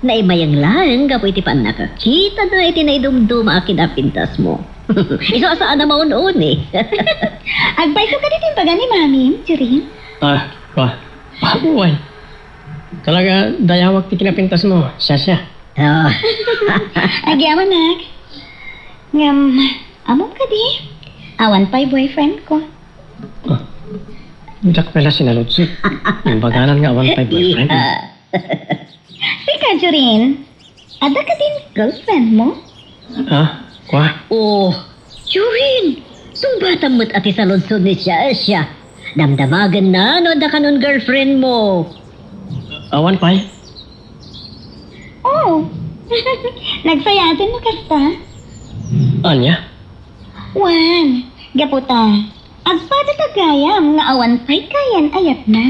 naimayeng laeng gapu iti pannakakitana iti naidumduma a kinapintasmo. Isu a saan a maun-uni. Agpayso kadi ti imbaga ni Mami, Jorin? Ah, wa-, wa-, wen. Talaga, dayawak ti kinapintasmo, Shasha. Oh. Agyamanak. Ngem, ammom kadi? Awan pay boyfriendko. Oh. Diak pay la sinaludsod. Imbaganan nga awan pay boyfriend. Iya. Sika, Jorin, adda kadin girlfriendmo? Ha? Kua? Oh, Jorin, sungbatam met a ti saludsod ni Shasha. Damdamagenna no adda kanon girlfriendmo. Awan pay? Oh. Nagsayaten no kasta? Ania? Wen, gapu ta agpadata gayam nga awan pay kayan a yatna.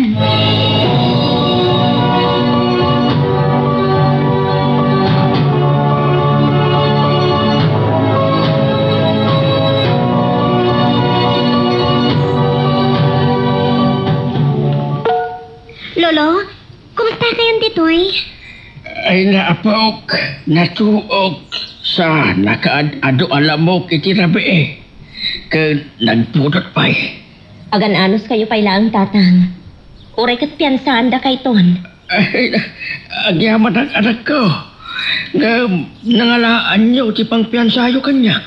Lolo, kumastakayon ditoy? Ay, naapok, natuok, sa nakaad-adu a lamok iti rabii, ken nagpudot pay. Agan-anuskayo pay laeng, Tatang. Uray ket piansaandakayton. Ay, agyamanak, anakko. Ngem nangalaanyo ti pangpiansayo kaniak.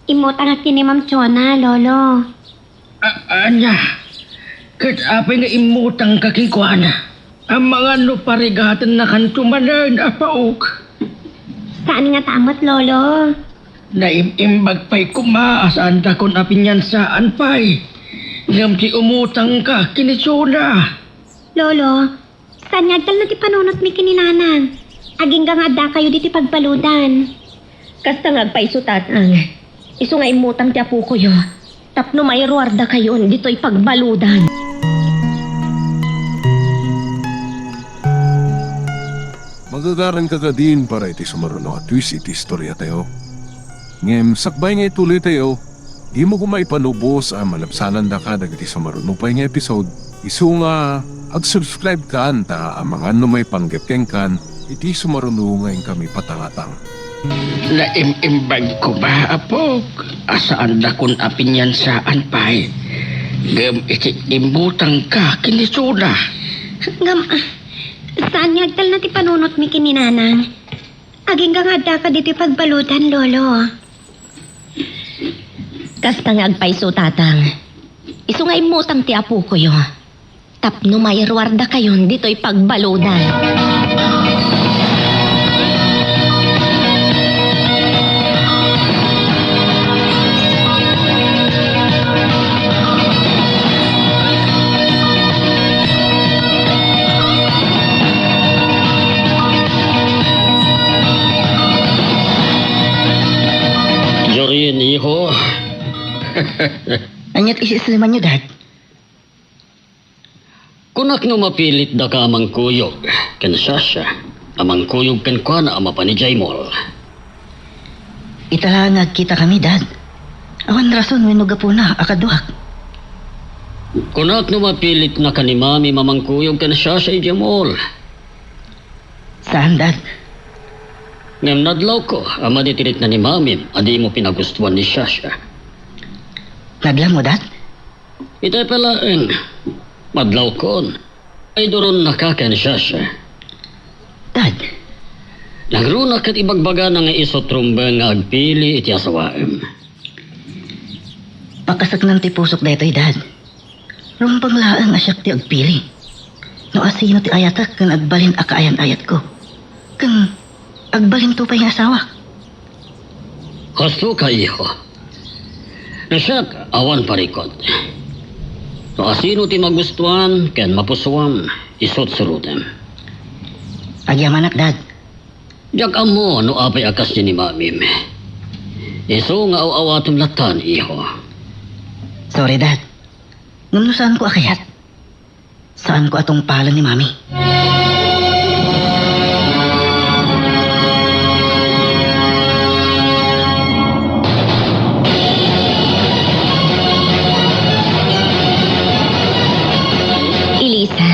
Immutangak ken ni Ma'am Chona, Lolo. A-, ania? Ket apay nga immutangka kenkuana? Amangan no parigatennakanto manen, apaok. Saan ngata met, Lolo. Naim-imbag pay koma a saandakon a piniansaan pay. Ngem ti umutangka ken ni Chona. Lolo, saan nga agtalna ti panunotmi ken ni Nanang? Agingga nga addakayo ditoy pagbaludan. Kasta nga agpayso, Tatang. Isu nga immutang ti apokoyo tapno mairuardakayon ditoy pagbaludan. Magagaranka kadin para iti sumaruno a twist iti istoriatayo. Ngem sakbay nga ituloytayo, dimo koma ipanubos a malabsanandaka dagiti sumaruno pay nga episode. Isu nga ag-subscribe kan ta amangan no maipanggep kenkan iti sumaruno nga inkami patangatang. Naim-imbag koma, apok, a saandakon a piniansaan pay, ngem iti immutangka ken ni Chona. Ngem, saan nga agtalna ti panunotmi ken ni Nanang? Agingga nga addaka ditoy pagbaludan, Lolo. Kasta nga agpayso, Tatang. Isu nga immutang ti apokoyo tapno mairuardakayon ditoy pagbaludan. Jorin, iho. Ania ti isisemanyo, Dad? Kunak no mapilitdaka a mangkuyog ken Shasha, a mangkuyog kenkuana a mapan idiay mall. Ita la nga agkitakami, Dad. Awan rason wenno gapuna a kaduak. Kunak no mapilitnaka ni Mami a mangkuyog ken Shasha idiay mall. Saan, Dad? Ngem nadlawko a maditiritna ni Mamim a dimo pinagustuan ni Shasha. Nadlawmo, Dad? Itay pay laeng, madlawkon. Ay duronnaka ken Shasha. Ket ibagbagana nga isu ti rumbeng nga agpili iti asawaem. Pakasaknam ti pusok daytoy, Dad. Rumbeng laeng a siak ti agpili. No asino ti ayatek ken agbalin a kaayan-ayatko. Ken agbalinto pay nga asawak. Kastoka, iho. No siak, awan parikut. No asino ti magustuan ken mapusuam, isu ti surotem. Agyamanak, Dad. Diak ammo no apay a kasdi ni Mamim. Isu nga aw-awatem latta, iho. Sorry, Dad. Ngem no saanko a kayat, saanko a tungpalen ni Mami. Elisa,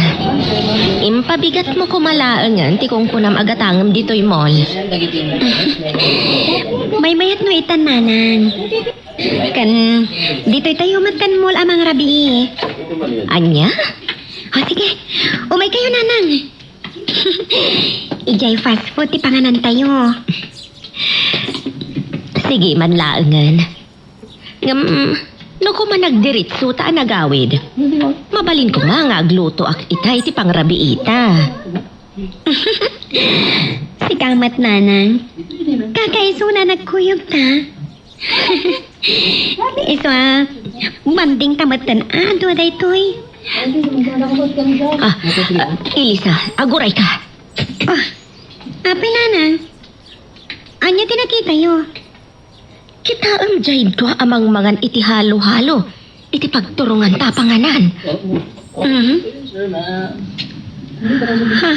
impabigatmo koma laengen ti kunkunam a gatangem ditoy mall. Maymayat no itan, Nanang. Ken, ditoy tayo met ken mall a mangrabii. Ania? O, sige. Umay kayo, Nanang. Idiay fast food ti panganan tayo. Sige man laengen. Ngem, no koma nagdiritso ta a nagawid, mabalin koma nga aglutoak itay ti pangrabiita. Sika met, Nanang. Kakaisuna nagkuyog ta. Isu a, banding ta metten a adu daytoy. Ah, ah, Elisa, aguray ka. Ah, apay, Nanang. Ania ti nakitayo? Kitaem diay dua a mangmangan iti halo-halo iti pagturongan ta a panganan. Mhm. Ha?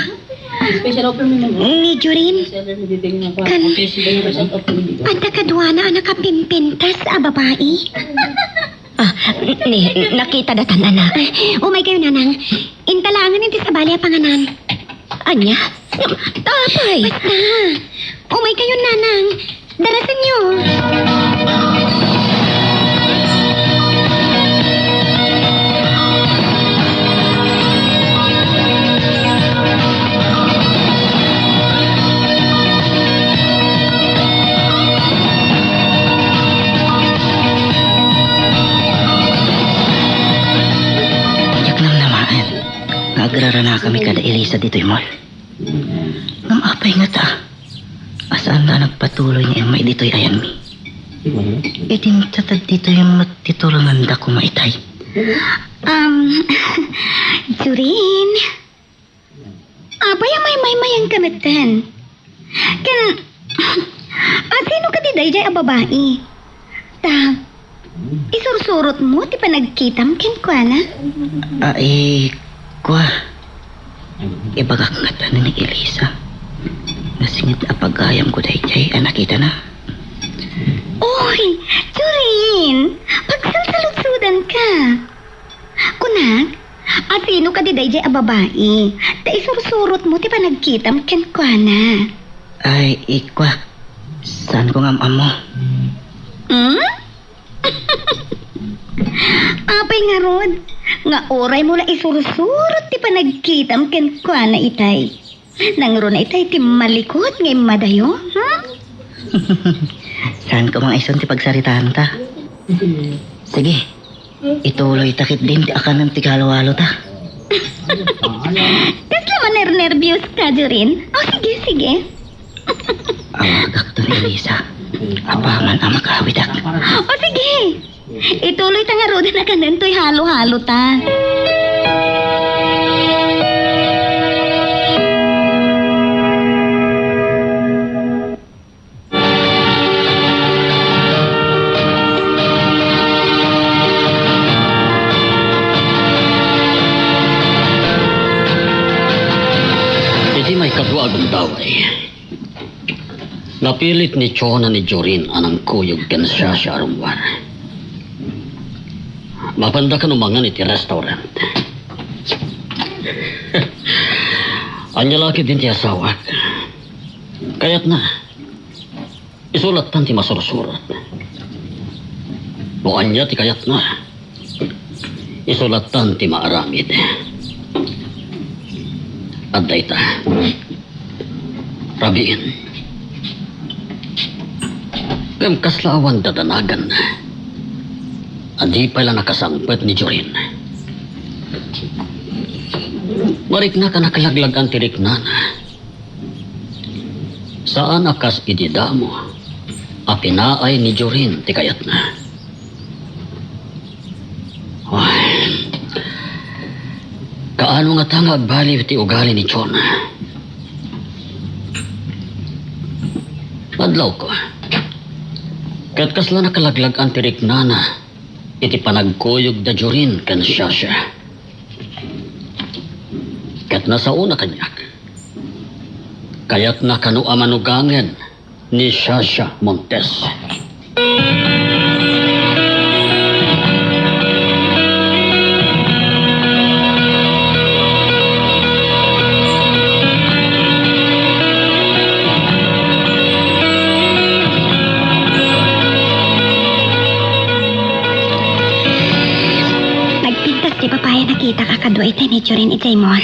Ni Jorin? Kan, adda kaduana a nakapimpintas a babai? Ah, ni, nakita datan, anak. Ay, umay kayo, Nanang. Inta laengen iti sabali a panganan. Ania? Apay? Basta. Umay kayo, Nanang. Darasenyo. Diak namnamaen nga agraranakami kada Elisa ditoy mall. Ngem apay ngata a saanda a nagpatuloy nga immay ditoy ayanmi? Idinta ta ditoy met ti turongan da koma itay. Um, Jorin, apay a maymaymayanka metten? Ken, asino kadi daydiay a babai? Ta, isursurotmo ti panagkitam kenkuana? Ay, kua. Ibagak ngata ni Elisa. Nasingit a pagayamko daydiay a nakitana. Oy, Jorin! Pagsalsaludsodanka! Kunak, asino kadi daydiay a babai? Ta isursurotmo ti panagkitam kenkuana. Ay, ikua. Saanko nga am-ammo. Hmm? Apay ngarud, nga uraymo la isursurot ti panagkitam kenkuana itay? Nangruna itay ti malikut nga immadayo, ha? Saanko nga isun ti pagsaritaanta. Sige, ituloy ta ketdin ti akanem ti halo-halota. Kasla manernerbios ka, Jorin? O, sige, sige. Awagakto ni Elisa. Apaman a makawidak. O, sige. Ituloy ta ngaruden a kanen toy halo-halota. Iti maikadua a gundaway, napilit ni Chona ni Jorin a nangkuyog ken siasio a rummuar. Mapanda kano mangan iti restaurant. Ania la ketdin ti asawak? Kayatna. Isu lattan ti masursurot. No ania ti kayatna, isu lattan ti maaramid. Adda ita. Rabiin. Ngem kasla awan dadanagan a di pay la nakasangpet ni Jorin. Mariknak a nakalaglag-an ti riknana. Saan a kas idi damo a pinaay ni Jorin ti kayatna. Ay, kaano ngata nga agbaliw ti ugali ni John? Adlawko. Ket kasla nakalaglag-an ti riknana iti panagkuyog da Jorin ken Shasha. Ket nasaona kaniak. Kayatna kano a manugangen ni Shasha Montes. Nagpintas ti babai a nakitak a kadua itay ni Jorin idiay mall.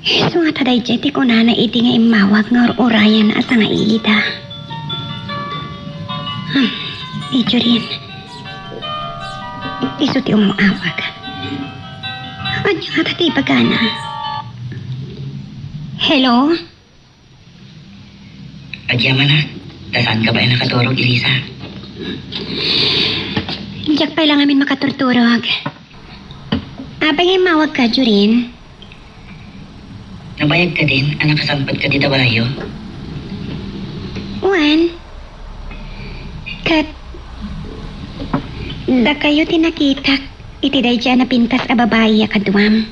Isu ngata daydiay ti kunana idi nga immawag nga ur-urayan a sangaiida. Hmm, ni Jorin. Isu ti umawag. Ania ngata ti ibagana? Hello? Agyamanak, ta saanka pay a nakaturog, Elisa? Diak pay la ngamin makaturturog. Apay nga immawagka, Jorin? Nabayag kadin a nakasangpet ka dita balay? Wen, ket dakayo ti nakitak iti daydiay a napintas a babai a kaduam.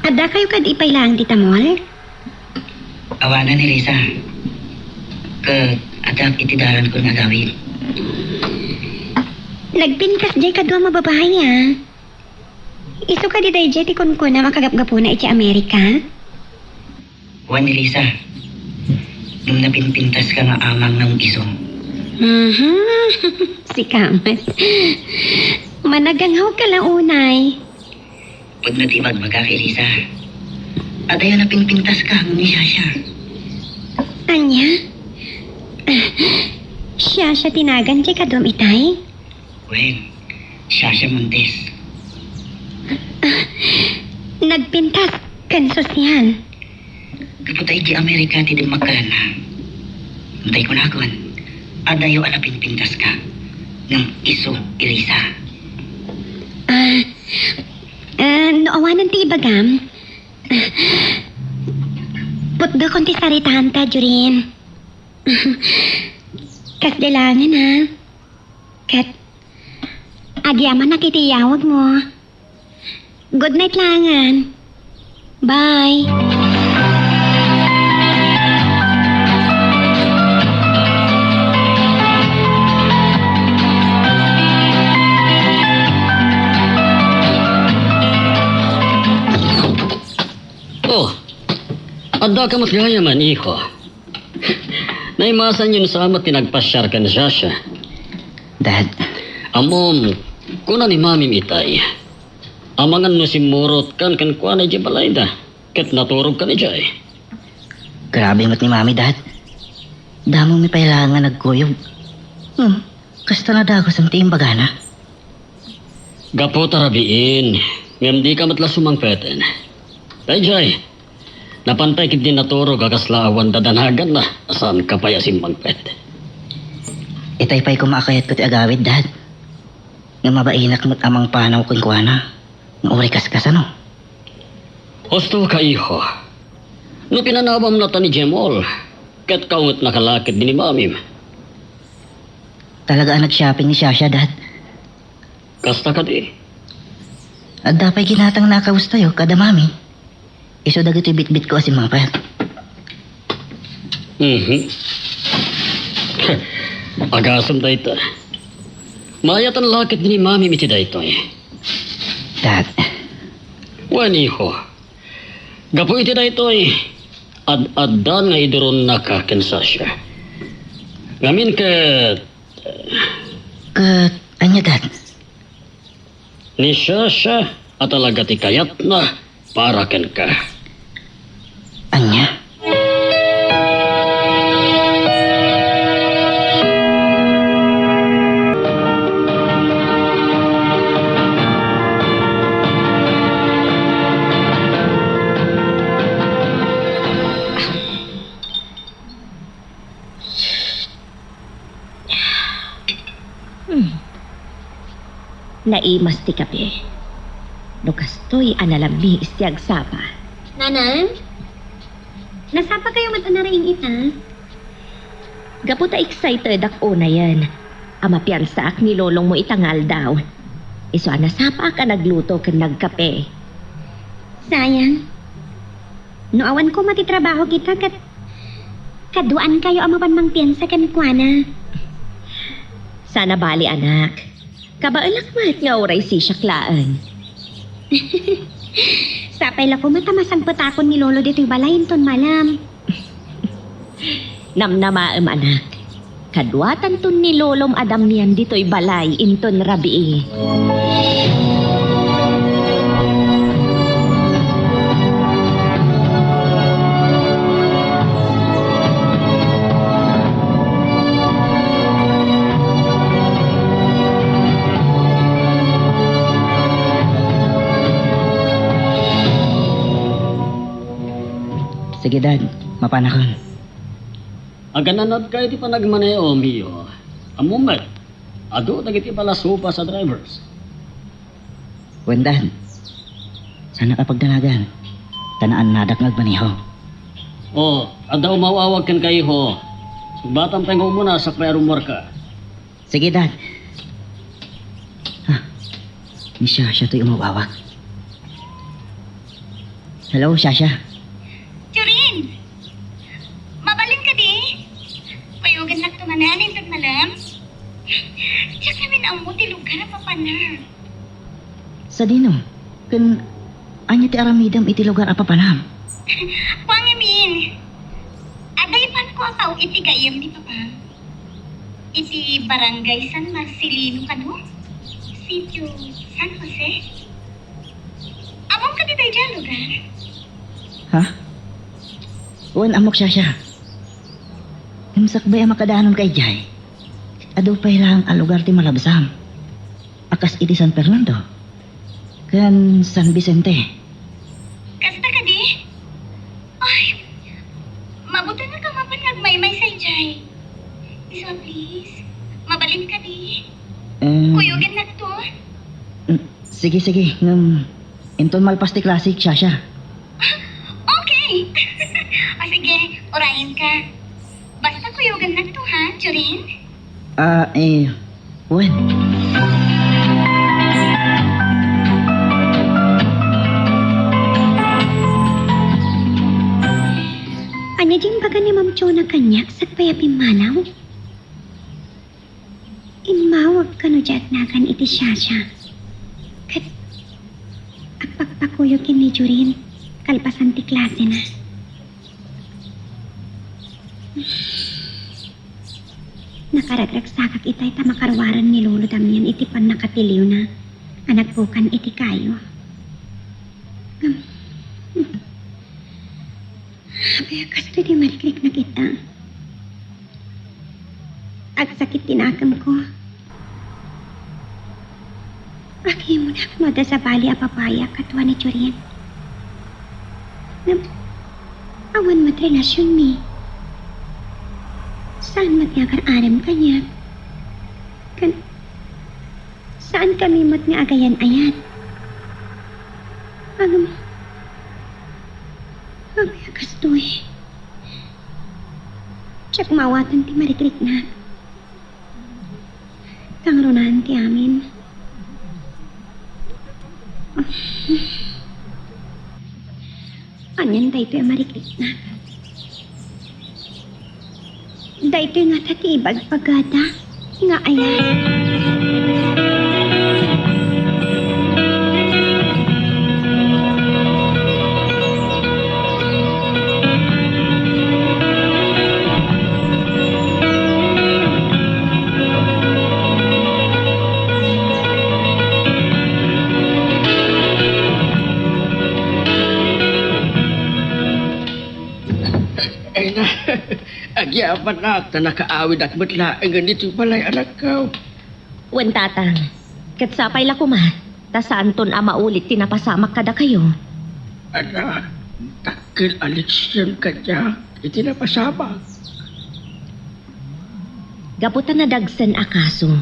Addakayo kadi pay laeng dita mall? Awanen, Elisa. Ket addaak iti dalanko nga agawid. Nagpintas diay kaduam a babai, a. Isu kadi daydiay ti kunkunam a kagapgapuna iti Amerika? Wen, Elisa. Ngem napinpintaska nga amangan isu. Mhm. Sika met. Managanghawka la unay. Pudno ti ibagbagak, Elisa. Adayo napinpintaska ngem ni Shasha. Ania? Shasha ti nagan diay kaduam itay? Wen, Shasha Montes. Ah, nagpintas ken Susian. Gapu ta idiay Amerika ti dimmagkalanna. Tay kunakon, adayo a napinpintaska, ngem isu, Elisa. Ah, ah, no awanen ti ibagam, putdekon ti saritanta, Jorin. Kasdi laengen, a. Ket agyamanak iti iyawagmo. Good night laengen. Bye. Oh, addaka met gayam, iho. Naimasanyon sa met ti nagpasiar ken Shasha. Dad. Ammom, kuna ni Mamim itay, amangan no simmurotkan kenkuana idiay balayda, ket naturogkan idiay. Grabe met ni Mami, Dad. Damo mi pay laeng nga nagkuyog. Hmm, kasta nadagusen ti imbagana. Gapu ta rabiin, ngem dika met la sumangpeten. Daydiay, napan pay ketdi naturog a kasla awan dadanaganna a saanka pay a simmangpet. Itay pay koma a kayatko ti agawid, Dad. Nga mabainak met a mangpanaw kenkuana nga uray kaskasano. Husto ka, iho. No pinanawam natan idiay mall, ket kaungetnaka la ketdi ni Mamim. Talaga a nag-shopping ni Shasha, Dad. Kasta kadi. Adda pay ginatangna a kabustayo kada Mami. Isu dagitoy bitbitko a simmangpet. Mhm. Agasem dayta. Maayatan la ketdi ni Mamim iti daytoy. Dad. Wen, iho. Gapu iti daytoy, ad-addan nga iduronnaka ken Shasha. Ngamin ket Ket ania, Dad? Ni Shasha a talaga ti kayatna para kenka. Ania? Naimas ti kape. No kastoy a nalammis ti agsapa. Nanang? Nasapakayo met a naraing ita? Gapu ta excitedak unayen a mapiansaak ni lolongmo ita nga aldaw. Isu a nasapaak a nagluto ken nagkape. Sayang. No awan koma ti trabaho kita ket kaduaankayo a mapan mangpiansa kenkuana. Saan a bali, anak. Kabaelak met nga uray sisiak laeng. Sapay la koma ta masangpetakon ni Lolo ditoy balay inton malem. Namnamaem, anak. Kaduatanton ni Lolom a Damian ditoy balay inton rabii. Sige, Dad. Mapanakon. Agananadka iti panagmaneho, Mio. Ammom met, adu dagiti palasupas a drivers. Wen, Dad. Saanak a pagdanagan. Ta naannadak nga agmaneho. O, adda umaw-awag kenka, iho. Subatam pay nga umuna sakbay a rummuarka. Sige, Dad. Ah, ni Shasha toy umaw-awag. Hello, Shasha. Jorin! Mabalin kadi? Kuyogennakto manen inton malem? Diak ngamin ammo ti lugar a papanam. Sadino? Ken ania ti aramidem iti lugar a papanam? Kua ngamin, adda ipanko a tao iti gayyem ni Papa. Iti Barangay San Marcelino kano? Sitio San Jose? Ammom kadi daydiay a lugar? Ha? Wen, ammok, Shasha. Ngem sakbay a makadanonka idiay, adu pay laeng a lugar ti malabsam a kas iti San Fernando ken San Vicente. Kasta kadi? Ay, mabutingak a mapan nga agmaymaysa idiay. Isu a, please, mabalin kadi? Em, Kuyogennakto? Mm, sige, sige. Ngem, inton malpas ti klase, Shasha. Ah, okay. O sige, urayenka. Basta kuyogennakto, ha, Jorin? Ah, eh, wen. Ania diay imbaga ni Ma'am Chona kaniak sakbay a pimmanaw? Immawag kano diay agnagan iti Shasha. Ket agpakpakuyog ken ni Jorin kalpasan ti klasena. Nakaragragsakak itay ta makaruaren ni Lolo Damian iti pannakatiliwna a nagbukan iti kayo. Ngem, apay a kastoy ti marikriknak ita? Agsakit ti nakemko. Agimmunak no adda sabali a babai a kaduak ni Jorin. Ngem, awan met relasionmi. Saan met nga agar-arem kaniak. Ken, saankami met nga agayan-ayan. Ngem, apay a kastoy? Diak maawatan ti marikriknak. Kangrunan ti amin. Anian daytoy a marikriknak? Daytoy ngata ti ibagbagada nga ayat. Ay na, agyapanak ta nakaawidak met laengen ditoy balay, anakko. Wen, Tatang, ket sapay la koma ta saanton a maulit ti napasamak kadakayo. Ala, dakkel a leksion kaniak iti napasamak. Gapu ta nadagsen a kaso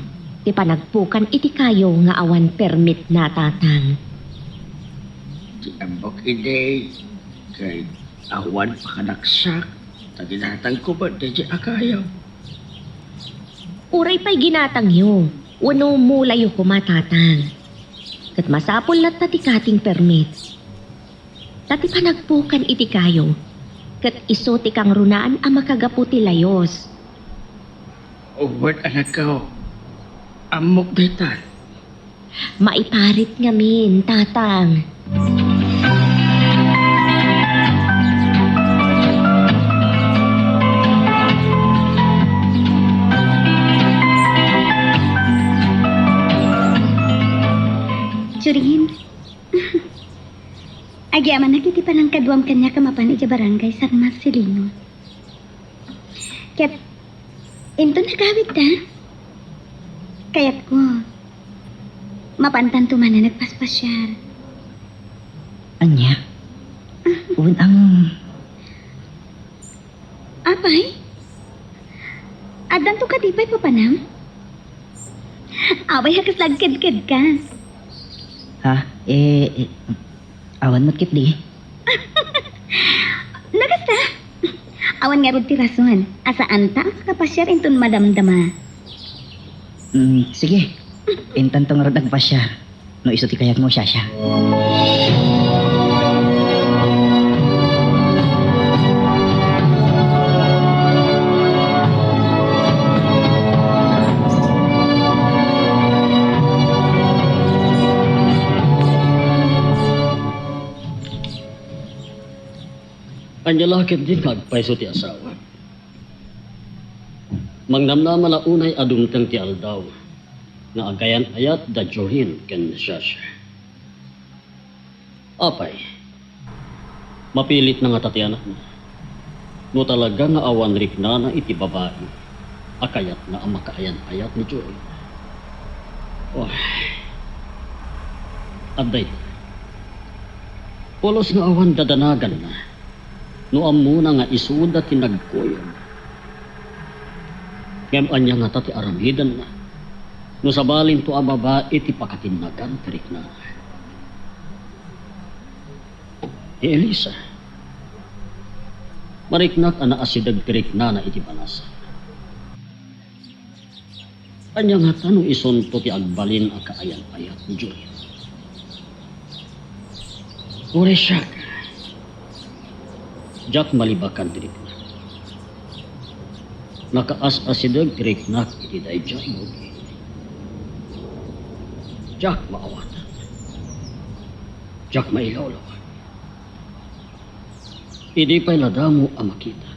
ti panagpukan iti kayo nga awan permitna, Tatang. Ti ammok idi, ket awan pakanaksak, ta ginatangko met daydi a kayo. Uray pay ginatangyo, wenno mulayo koma, Tatang. Ket masapul latta ti cutting permit. Ta ti panagpukan iti kayo, ket isu ti kangrunaan a makagapu ti layos. Wen, anakko, ammok dayta. Maiparit ngamin, Tatang. Jorin, agyamanak iti panangkaduam kaniak a mapan idiay Barangay San Marcelino. Ket inton nagawidta, kayatko, mapantanto manen a nagpaspasiar. Ania? Wen ang Apay? Addanto kadi pay papanam? Apay a kasla agkedkedka? Ha? Eh, eh, awan met ketdi. Nakasta? Awan ngarud ti rason a saanta a makapasiar inton madamdama. Mm, sige. Intanto ngarud agpasiar. No isu ti kayatmo, Shasha. Ania la ketdi nga agpayso ti asawa? Mangnamnama la unay a dumteng ti aldaw nga agayan-ayat da Jorin ken Shasha. Apay, mapilitna ngata ti anakna? No talaga nga awan riknana iti babai a kayatna a makaayan-ayat ni Jorin. Oh. Adda ita. Pulos nga awan dadanaganna no ammona nga isuda ti nagkuyog. Ngem ania ngata ti aramidenna no sabalinto a babai ti pakatinnagan ti riknana? Ni Elisa, mariknak a naasideg ti riknana iti banasa. Ania ngata no isunto ti agbalin a kaayan-ayat ni Jorin? Uray siak, diak malibakan ti riknak. Nakaas-asideg ti riknak iti daydiay a bugi. Diak maawatan. Diak mailawlaw. Idi pay la damo a makita,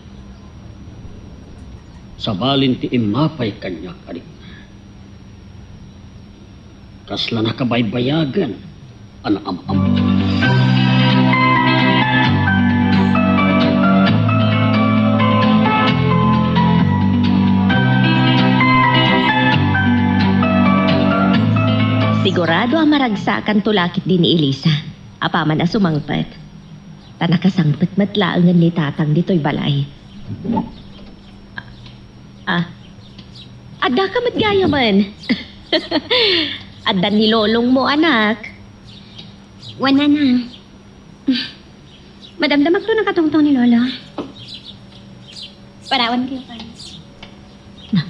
sabalin ti immapay kaniak a rikna. Kasla nakabaybayagan a naam-ammo. Sigurado a maragsakanto la ketdi ni Elisa, apaman a sumangpet. Ta nakasangpet met laengen ni Tatang ditoy balay. Ah, addaka met gayamen. Addan ni lolongmo, anak. Wen, nana. Madamdamakto nakatungtong ni lolo. Parawankayo pay. Na,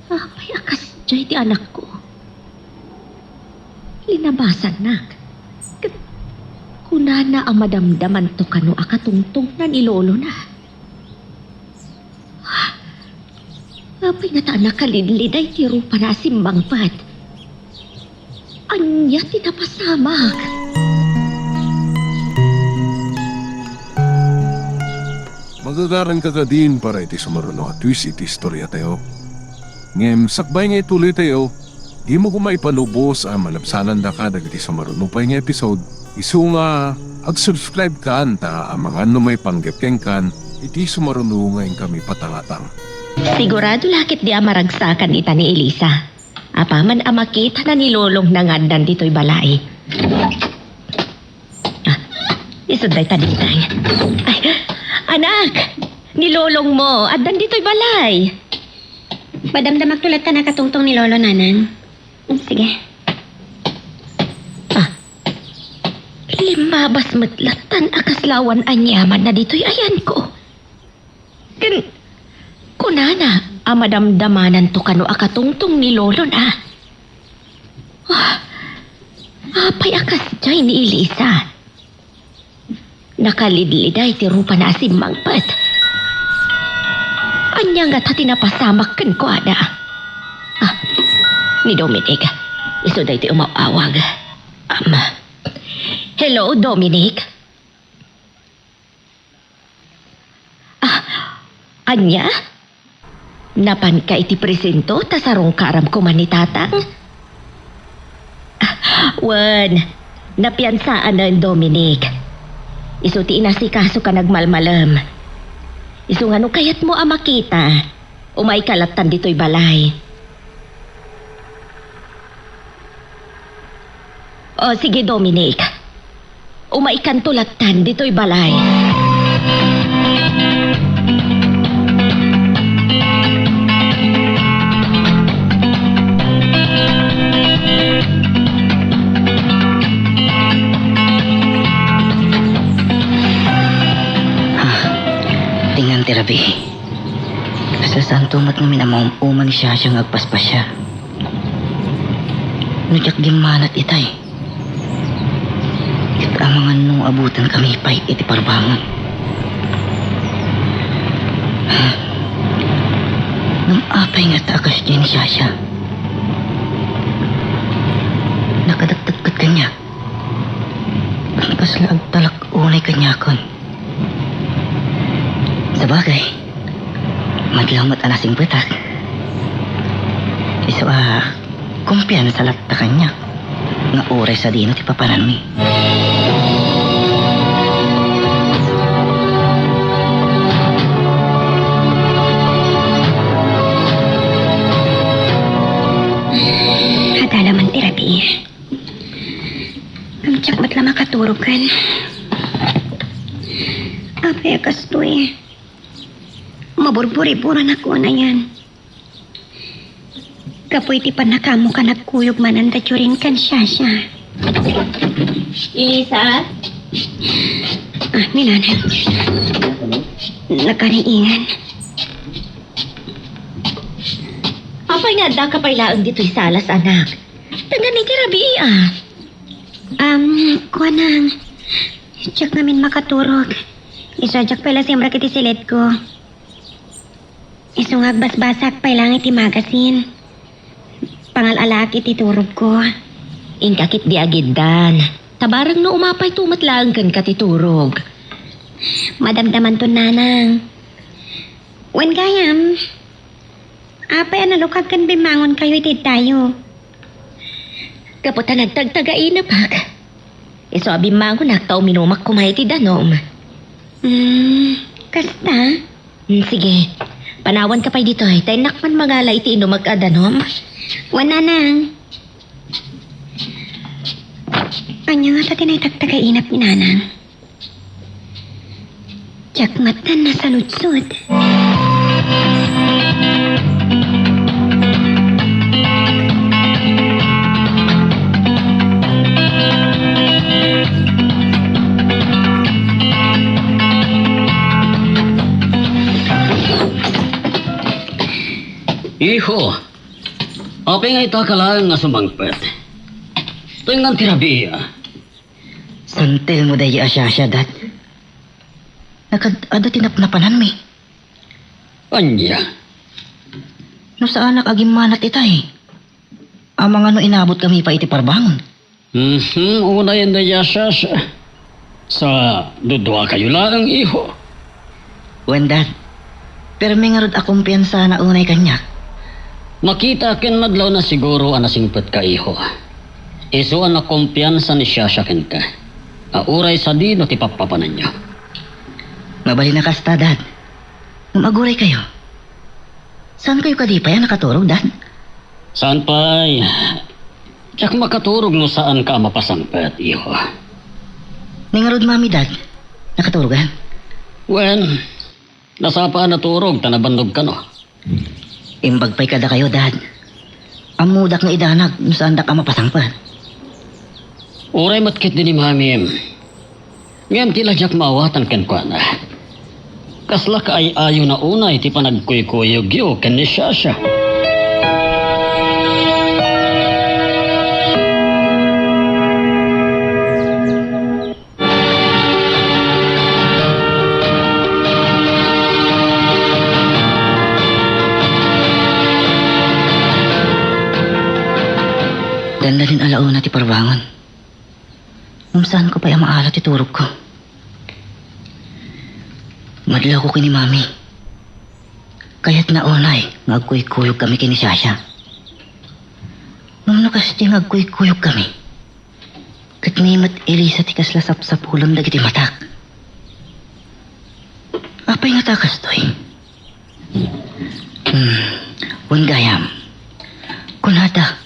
apay a kasdiay ti anakko? Linabasannak. Ket kunana a madamdamanto kano a katungtongna ni lolona. Apay ngata a nakalidliday ti rupana a simmangpet? Ania ti napasamak? Magagaranka kadin para iti sumaruno a twist iti istoriatayo. Ngem sakbay nga ituloytayo, dimo koma ipalubos a malabsanandaka dagiti sumaruno pay nga episode, isu nga ag-subscribe kan ta amangan no maipanggep kenkan iti sumaruno nga inkami patangatang. Sigurado la ketdi a maragsakan ita ni Elisa. Apaman a makitana ni lolongna nga addan ditoy balay. Ah, isut' dayta ditoy. Ay, anak! Ni lolongmo, addan ditoy balay. Madamdamakto latta nakatungtong ni Lolo, Nanang. Sige. Ah, limmabas met lattan a kasla awan aniamanna ditoy ayanko. Ken kunana a madamdamananto kano a katungtong ni Lolona. Ah, apay a kasdiay ni Elisa? Nakalidliday ti rupana a simmangpet. Ania ngata ti napasamak kenkuana? Ah, ni Dominic. Isu daytoy umaw-awag. Ama. Hello, Dominic? Ah, ania? Napanka iti presinto ta sarungkaram koma ni Tatang? Ah, wen, napiansaanen, Dominic. Isu ti inasikasoka nagmalmalem. Isu nga no kayatmo a makita, umayka lattan ditoy balay. O, sige, Dominic. Umaykanto lattan ditoy balay. Ah, tingan ti rabii. Kasasaanto met ngamin a maum-uman ni Shasha nga agpaspasia. No diak gimmanat itay, ket amangan no abutenkami pay iti parbangon. Ngem apay ngata a kasdiay ni Shasha? Nakadakdakket kaniak. Kasla agtalak unay kaniakon. Sabagay, madlaw met a nasingpetak. Isu a kumpiansa latta kaniak nga uray sadino ti papananmi. Adda la man ti rabii. Ngem diak met la makaturogen. Apay a kastoy? Maburburiburanak unayen. Gapu iti pannakaammoka nagkuyog manen da Jorin ken Shasha. Elisa? Ah, ni Nanang. Nagkariingan. Apay nga addaka pay laeng ditoy salas, anak? Tenggen iti rabii, ah. Um, kuanang, diak ngamin makaturog. Isu a diak pay la simrek iti siledko. Isu nga agbasbasaak pay laeng iti magasin. Pangal-alaak iti turogko. Inka ketdi agiddan. Ta bareng no umapayto met laeng kenka ti turog. Madamdamanton, Nanang. Wen gayam, apay a nalukag ken bimmangonkayo iti iddayo? Gapu ta nagtagtagainepek. Isu a bimmangonak ta uminumak koma iti danum. Hmm, kasta? Hmm, sige. Panawanka pay ditoy, ta innak man mangala iti inumek a danum. Wen, Nanang. Ania ngata ti naitagtagainep ni Nanang? Diak met nasaludsod. Iho, apay nga itaka laeng nga sumangpet? Tengngan ti rabii, a. Santelmo daydi a Shasha, Dad. Nakaad-adu ti napnapananmi. Ania? No saanak a gimmanat itay, amangan no inabutkami pay iti parbangon. Mhm, unayen daydi a Shasha. Sa duduakayo laeng, iho. Wen, Dad. Permi ngarud a kumpiansana unay kaniak. Makita ken madlawna siguro a nasingpetka, iho. Isu a nakumpiansa ni Shasha kenka, a uray sadino ti pappapananyo. Mabalin a kasta, Dad. Ngem aguraykayo. Saankayo kadi pay a nakaturog, Dad? Saan pay? Diak makaturog no saanka a mapasangpet, iho. Ni ngarud, Mami, Dad, nakaturogan? Wen, nasapa a naturog ta nabannog kano. Imbag pay kadakayo, Dad. Ammodak nga idanag no saandak a mapasangpet. Uray met ketdi ni Mamim. Ngem ti la diak maawatan kenkuana. Kasla kaay-ayona unay ti panagkuykuyogyo ken ni Shasha. Dandalin a launa ti parbangon. Ngem saanko pay a maala ti turogko. Madlawko ken ni Mami. Kayatna unay nga agkuykuyogkami ken ni Shasha. Ngem no kasta nga agkuykuyogkami, ket ni met Elisa ti kasla sapsapulan dagiti matak. Apay ngata kastoy? Hmm, wen gayam, kunada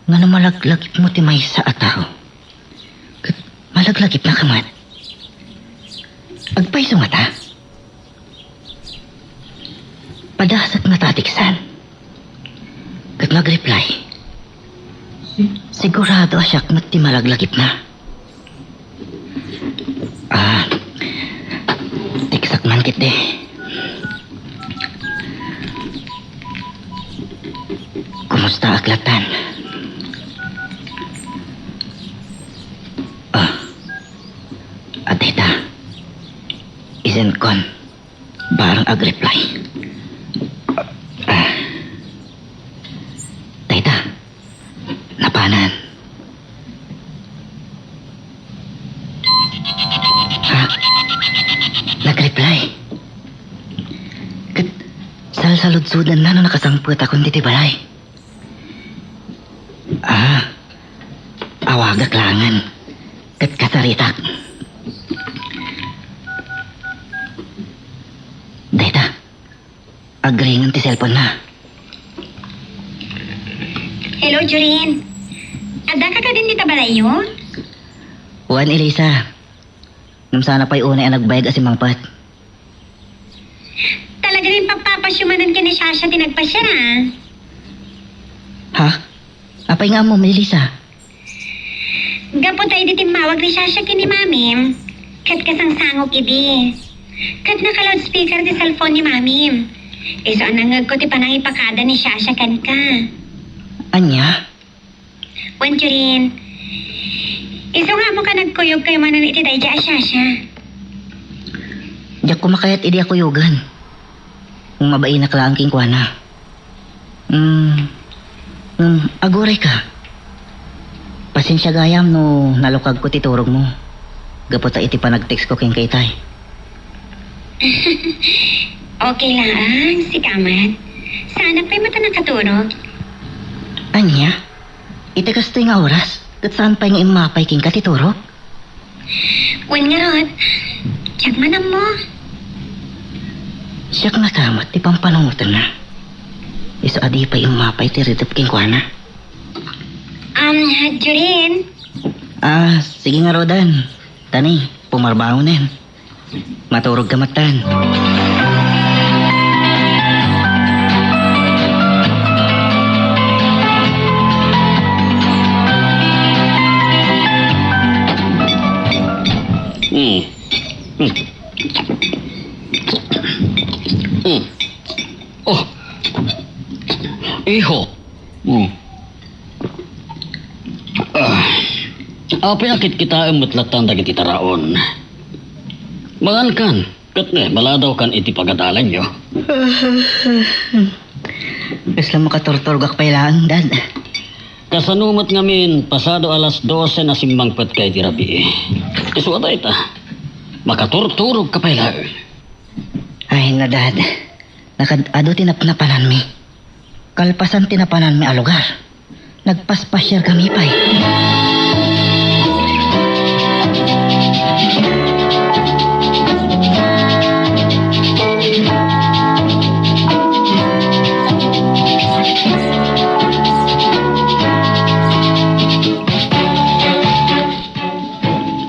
nga no malaglagipmo ti maysa a tao, ket malaglagipnaka met. Agpayso ngata? Padasat ngata ti iksan. Ket nagreply. Sigurado a siak met ti malaglagipna. Ah, tiksak man ketdi. Kumustaak lattan? Ah, adda ita. Isenkon. Barang agreply. Ah. Dayta. Napanan. Ha? Nagreply. Ket salsaludsodanna no nakasangpetakon ditoy balay. Ah, awagak laengen ket kasaritak. Dayta, agringen ti cellphone-na. Hello, Jorin. Addaka kadin dita balayyo? Wen, Elisa. Ngem saan pay unay a nagbayag a simmangpet. Talaga nga impapapasyo manen ken ni Shasha ti nagpasiar, a. Ha? Apay nga ammom, Elisa? Gapu ta idi timmawag ni Shasha ken ni Mamim, ket kasangsangok idi. Ket naka-loudspeaker ti cellphone ni Mamim. Isu a nangngegko ti panangipakada ni Shasha kenka. Ania? Wen, Jorin, isu nga ammoka nagkuyogkayo manen iti daydiay a Shasha. Diak koma kayat idi a kuyogen. Ngem mabainak laeng kenkuana. Hmm, hmm, agurayka. Pasensia gayam no nalukagko ti turogmo. Gapu ta iti panag-textko kenka itay. Okay laeng, sika met. Saanak pay met a nakaturog. Ania? Iti kastoy nga oras, ket saan pay nga immapay kenka ti turog? Wen ngarud, diak man ammo. Siak ngata met ti pampanunotenna. Isu a di pay immapay ti ridep kenkuana. Um, Jorin? Ah, sige ngaruden. Tani, pumarbangonen. Maturogka metten. Mm. Mm. Mm. Oh. Iho. Mm. Ah. Apay a kitkitaem met lattan dagiti taraon. Mangankan, ket ne, maladawkan iti pagadalanyo. Kasla makaturturogak pay laeng, Dad. Kasano met ngamin, pasado alas dosen a simmangpetka iti rabii. Isu a dayta, makaturturogka pay laeng. Ay, no, Dad. Nakaad-adu ti napnapananmi. Kalpasan ti napananmi a lugar, nagpaspasiarkami pay.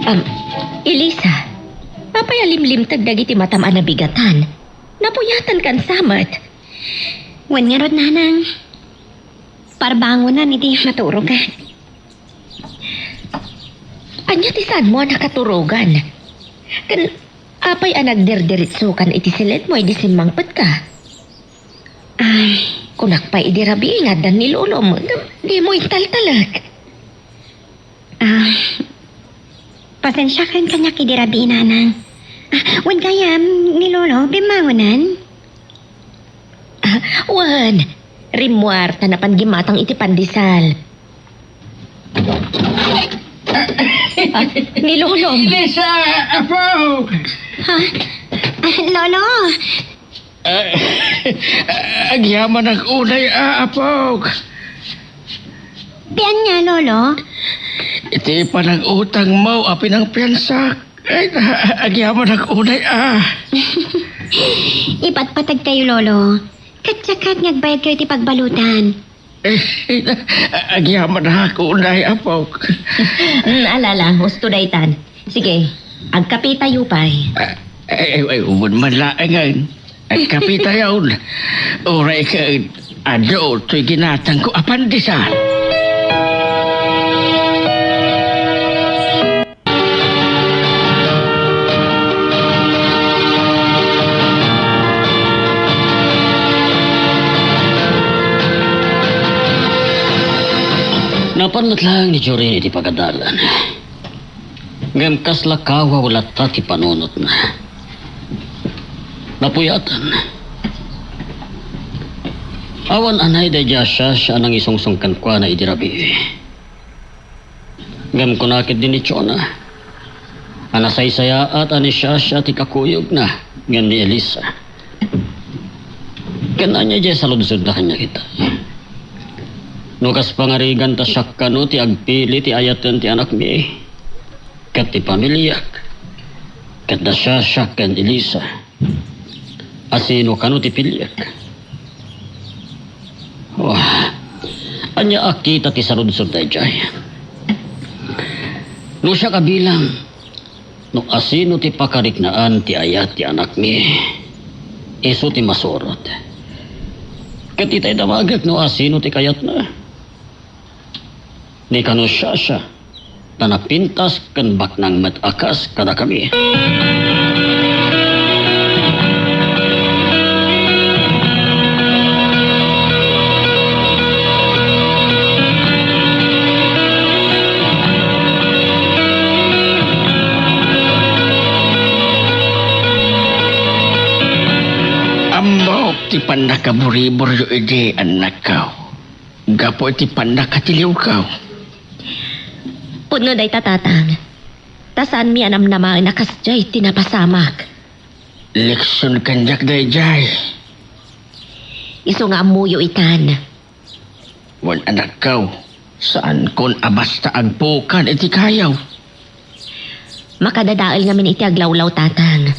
Am, Elisa, apay a limlimteg dagiti matam a nabigatan? Napuyatankan sa met. Wen ngarud, nanang. Parbangonan iti maturogan. Ania ti saanmo a nakaturogan? Ken apay a nagdirdiritsokan iti siledmo idi simmangpetka? Ay, kunak pay idi rabii nga addan ni lolom, ngem dimo intaltalek. Ah, pasensiakan kaniak idi rabii, nanang. Ah, wen gayam, ni lolo, bimmangonan? Ah, wen, rimmuar ta napan gimmatang iti pandesal. Ah, ni lolom. Lisa, apo! Ha? Ah, lolo! Ah, agyamanak unay, a, apok. Ti ania, lolo? Iti panagutangmo a pinangpiansak. Ay, agyamanak unay, a. Ipatpatagtayo, lolo. Ket saka nga agbayadkayo ti pagbaludan. Eh, agyamanak unay, apok. Mm, ala, ala, husto daytan. Sige, agkapitayo pay. Ah, ay, ay, ay, wen man laengen. Agkapitayo. Uray ket adu toy ginatangko a pandesal. Napan met laeng ni Jorin iti pagadalan. Ngem kasla kawaw latta ti panunotna. Napuyatan. Awan anay daydiay a siasio a nangisungsong kenkuana idi rabii. Ngem kuna ketdi ni Jonah a nasaysayaat a ni Shasha ti kakuyogna ngem ni Elisa. Ken ania diay saludsodda kaniak ita? No kas pangarigan ta siak kano ti agpili ti ayaten ti anakmi ket ti pamiliak, ket da Shasha ken Elisa. Asino kano ti piliek? Wah, ania a kita ti sarudsod daydiay? No siak a bilang, no asino ti pakariknaan ti ayat ti anakmi, isu ti masurot. Ket itay damagek no asino ti kayatna. Ni kano Shasha, ta napintas ken baknang met a kas kadakami. Ammok ti pannakaburiburyo idi, annakko. Gapu iti pannakatiliwko. Pudno dayta, Tatang. Ta saanmi a namnamaen a kasdiay ti napasamak. Leksion kaniak daydiay. Isu nga ammoyo itan. Wen, anakko, saankon a basta agpukan iti kayo. Makadadael ngamin iti aglawlaw, Tatang.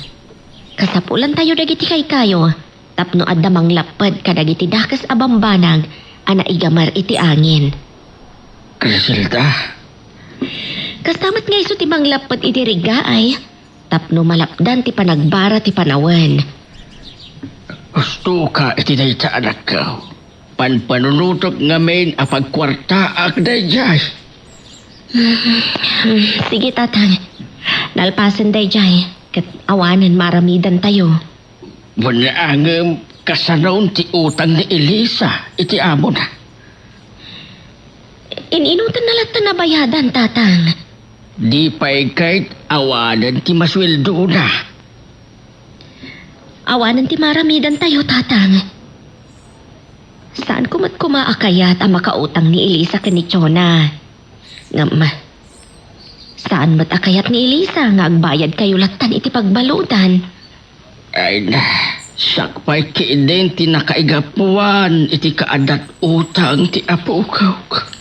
Kasapulantayo dagiti kaykayo tapno adda manglapped kadagiti dakes a bambanag a naigamer iti angin. Criselda. Kasta met nga isu ti manglapped iti riggaay tapno malapdan ti panagbara ti panawen. Hustoka iti dayta, anakko. Panpanunotek ngamin a pagkuartaak daydiay. Sige, Tatang. Nalpasen daydiay, ket awanen maaramidantayo. Wen, ngem kasanon ti utang ni Elisa iti amona? In-inutenna latta nabayadan, Tatang. Di pay ket awanen ti masueldona. Awanen ti maaramidantayo, Tatang. Saanko met koma a kayat a makautang ni Elisa ken ni Jonah. Ngem, saan met a kayat ni Elisa nga agbayadkayo lattan iti pagbaludan. Ay na, siak pay ketdin ti nakaigapuan iti kaaddat utang ti apokok.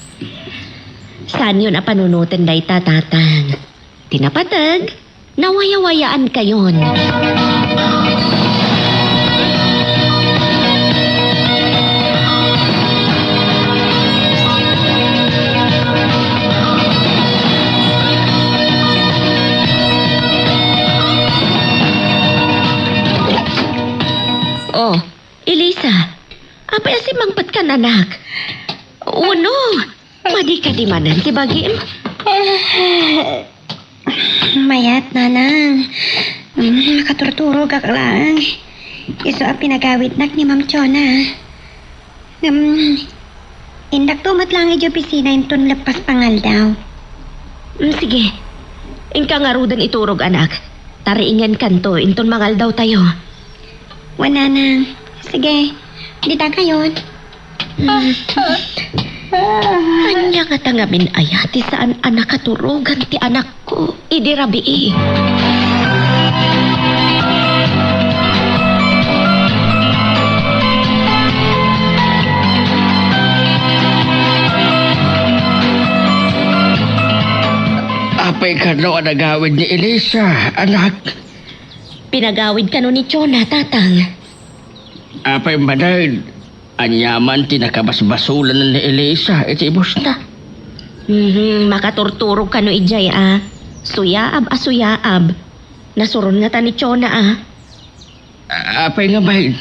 Saanyon a panunoten dayta, Tatang. Ti napateg, nawayawayaankayon. Oh, Elisa, Apay a simmangpetkan, anak? Wenno, madi kadi manen ti bagim? Mayat, nanang. Mm, makaturturogak laeng. Isu a pinagawidnak ni Ma'am Chona. Ngem, indakto met laeng idiay opisina inton leppas pangaldaw. Mm, sige. Inka ngaruden iturog, anak. Tariingenkanto inton mangaldawtayo. Wen, nanang. Sige, dita kayon. Hmm. Ania ngata ngamin aya ti saan a nakaturogan ti anakko idi rabii? Apay kano a nagawid ni Elisa, anak? Pinagawid kano ni Chona, tatang. Apay manen, ania man ti nakabasbasolan ni Elisa iti ibusna? Mhm, makaturturog kano idiay a. Suyaab a suyaab. Nasuron ngata ni Chona a. A-, apay ngamin,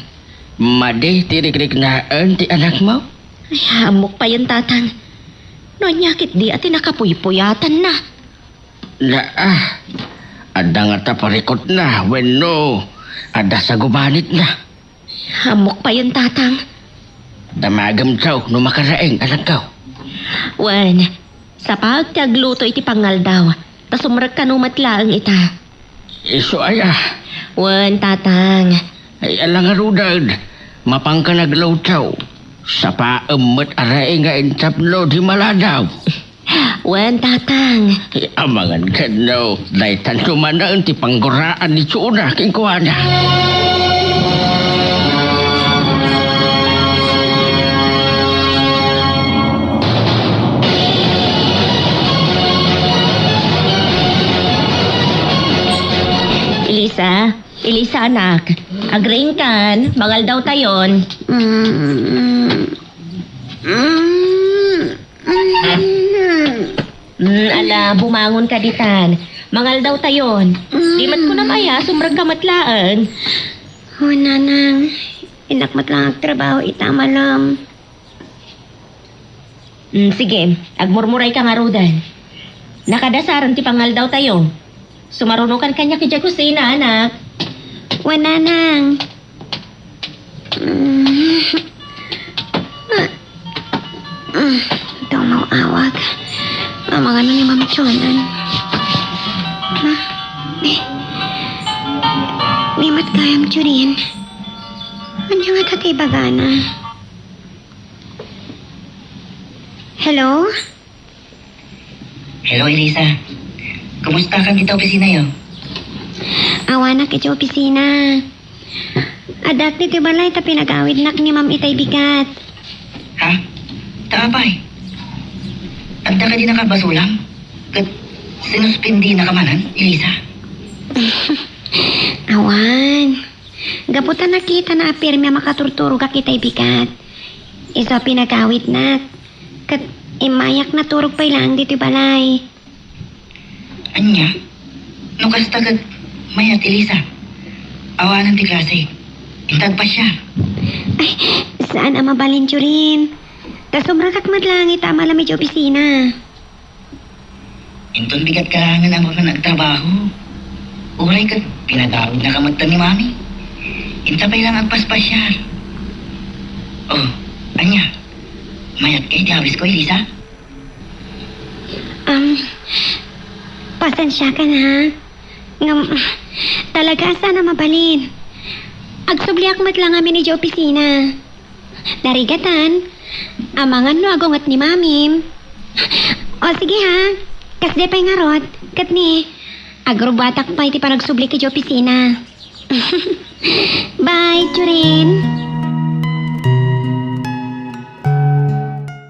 madi ti rikriknaen ti anakmo? Ay, ammok payen, tatang. No ania ketdi a ti nakapuypuyatanna. Naa, adda ngata parikutna wenno adda sagubanitna? Ammok payen, tatang. Damagem no makaraeng, anakko. Wen, sapaek ti agluto iti pangaldaw, ta sumrek kano met laeng ita. Isu aya? Wen, tatang. Ay, ala ngaruden, mapanka nagluto. Sapaem met a raeng nga intapno di maladaw. Wen, tatang. Amangan kano, daytan no manen ti pangguraan ni Chona kenkuana. Elisa, Elisa, anak. Agriingkan, mangaldawtayon. Mm. Mm. Mm, ala, bumangon ka ditan. Mangaldawtayon. Di met kunam aya, sumrek ka met laeng. Oh, nanang, innak met laeng agtrabaho ita malem. Mm, sige, agmurmuray ka ngaruden. Nakadasaren ti pangaldawtayo. Sumarunokan kaniak idiay kusina, anak. Wen, nanang. Mm. Ah. Ah. Ito mo awag. Mamangano ni Ma'am Chonan. Ah. Ni, ni mat gayam, Churin. Ania ngata ti ibagana? Hello? Hello, Elisa. Kumusta kan iti opisinayo? Awanak iti opisina. Addaak ditoy balay ta pinagawidnak ni Ma'am itay bigat. Ha? Ta apay? Adda kadi nakabasolam? Ket sinuspendinaka manen, Elisa? Awan. Gapu ta nakitana a pirmi a makaturturogak itay bigat. Isu a pinagawidnak. Ket immayak naturog pay laeng ditoy balay. Ania? No kasta ket mayat, Elisa. Awanen ti klase. Inta agpasiar. Ay, saan a mabalin, Churin. Ta sumrekak met laeng ita a malem iti opisina. Inton bigat ka laengen a mapan agtrabaho. Uray ket pinagawidnaka met ni Mami. Inta pay laeng agpaspasiar. Oh, ania? Mayat ka iti awisko, Elisa? Um, pasensiakan, ha? Ngem, talaga a saan a mabalin. Agsubliak met la ngamin idiay opisina. Narigatan, amangan no agunget ni Mamim. O, sige, ha. Kasdi pay ngarud, ket ni, agrubatak pay ti panagsubli idiay opisina. Bye, Churin.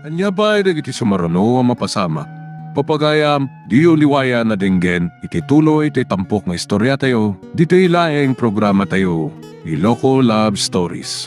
Ania pay dagiti sumaruno a mapasamak? Papagayam, diyo liwayan a denggen iti tuloy ti tampok nga istoriatayo, ditoy laeng programatayo, Iloko Love Stories.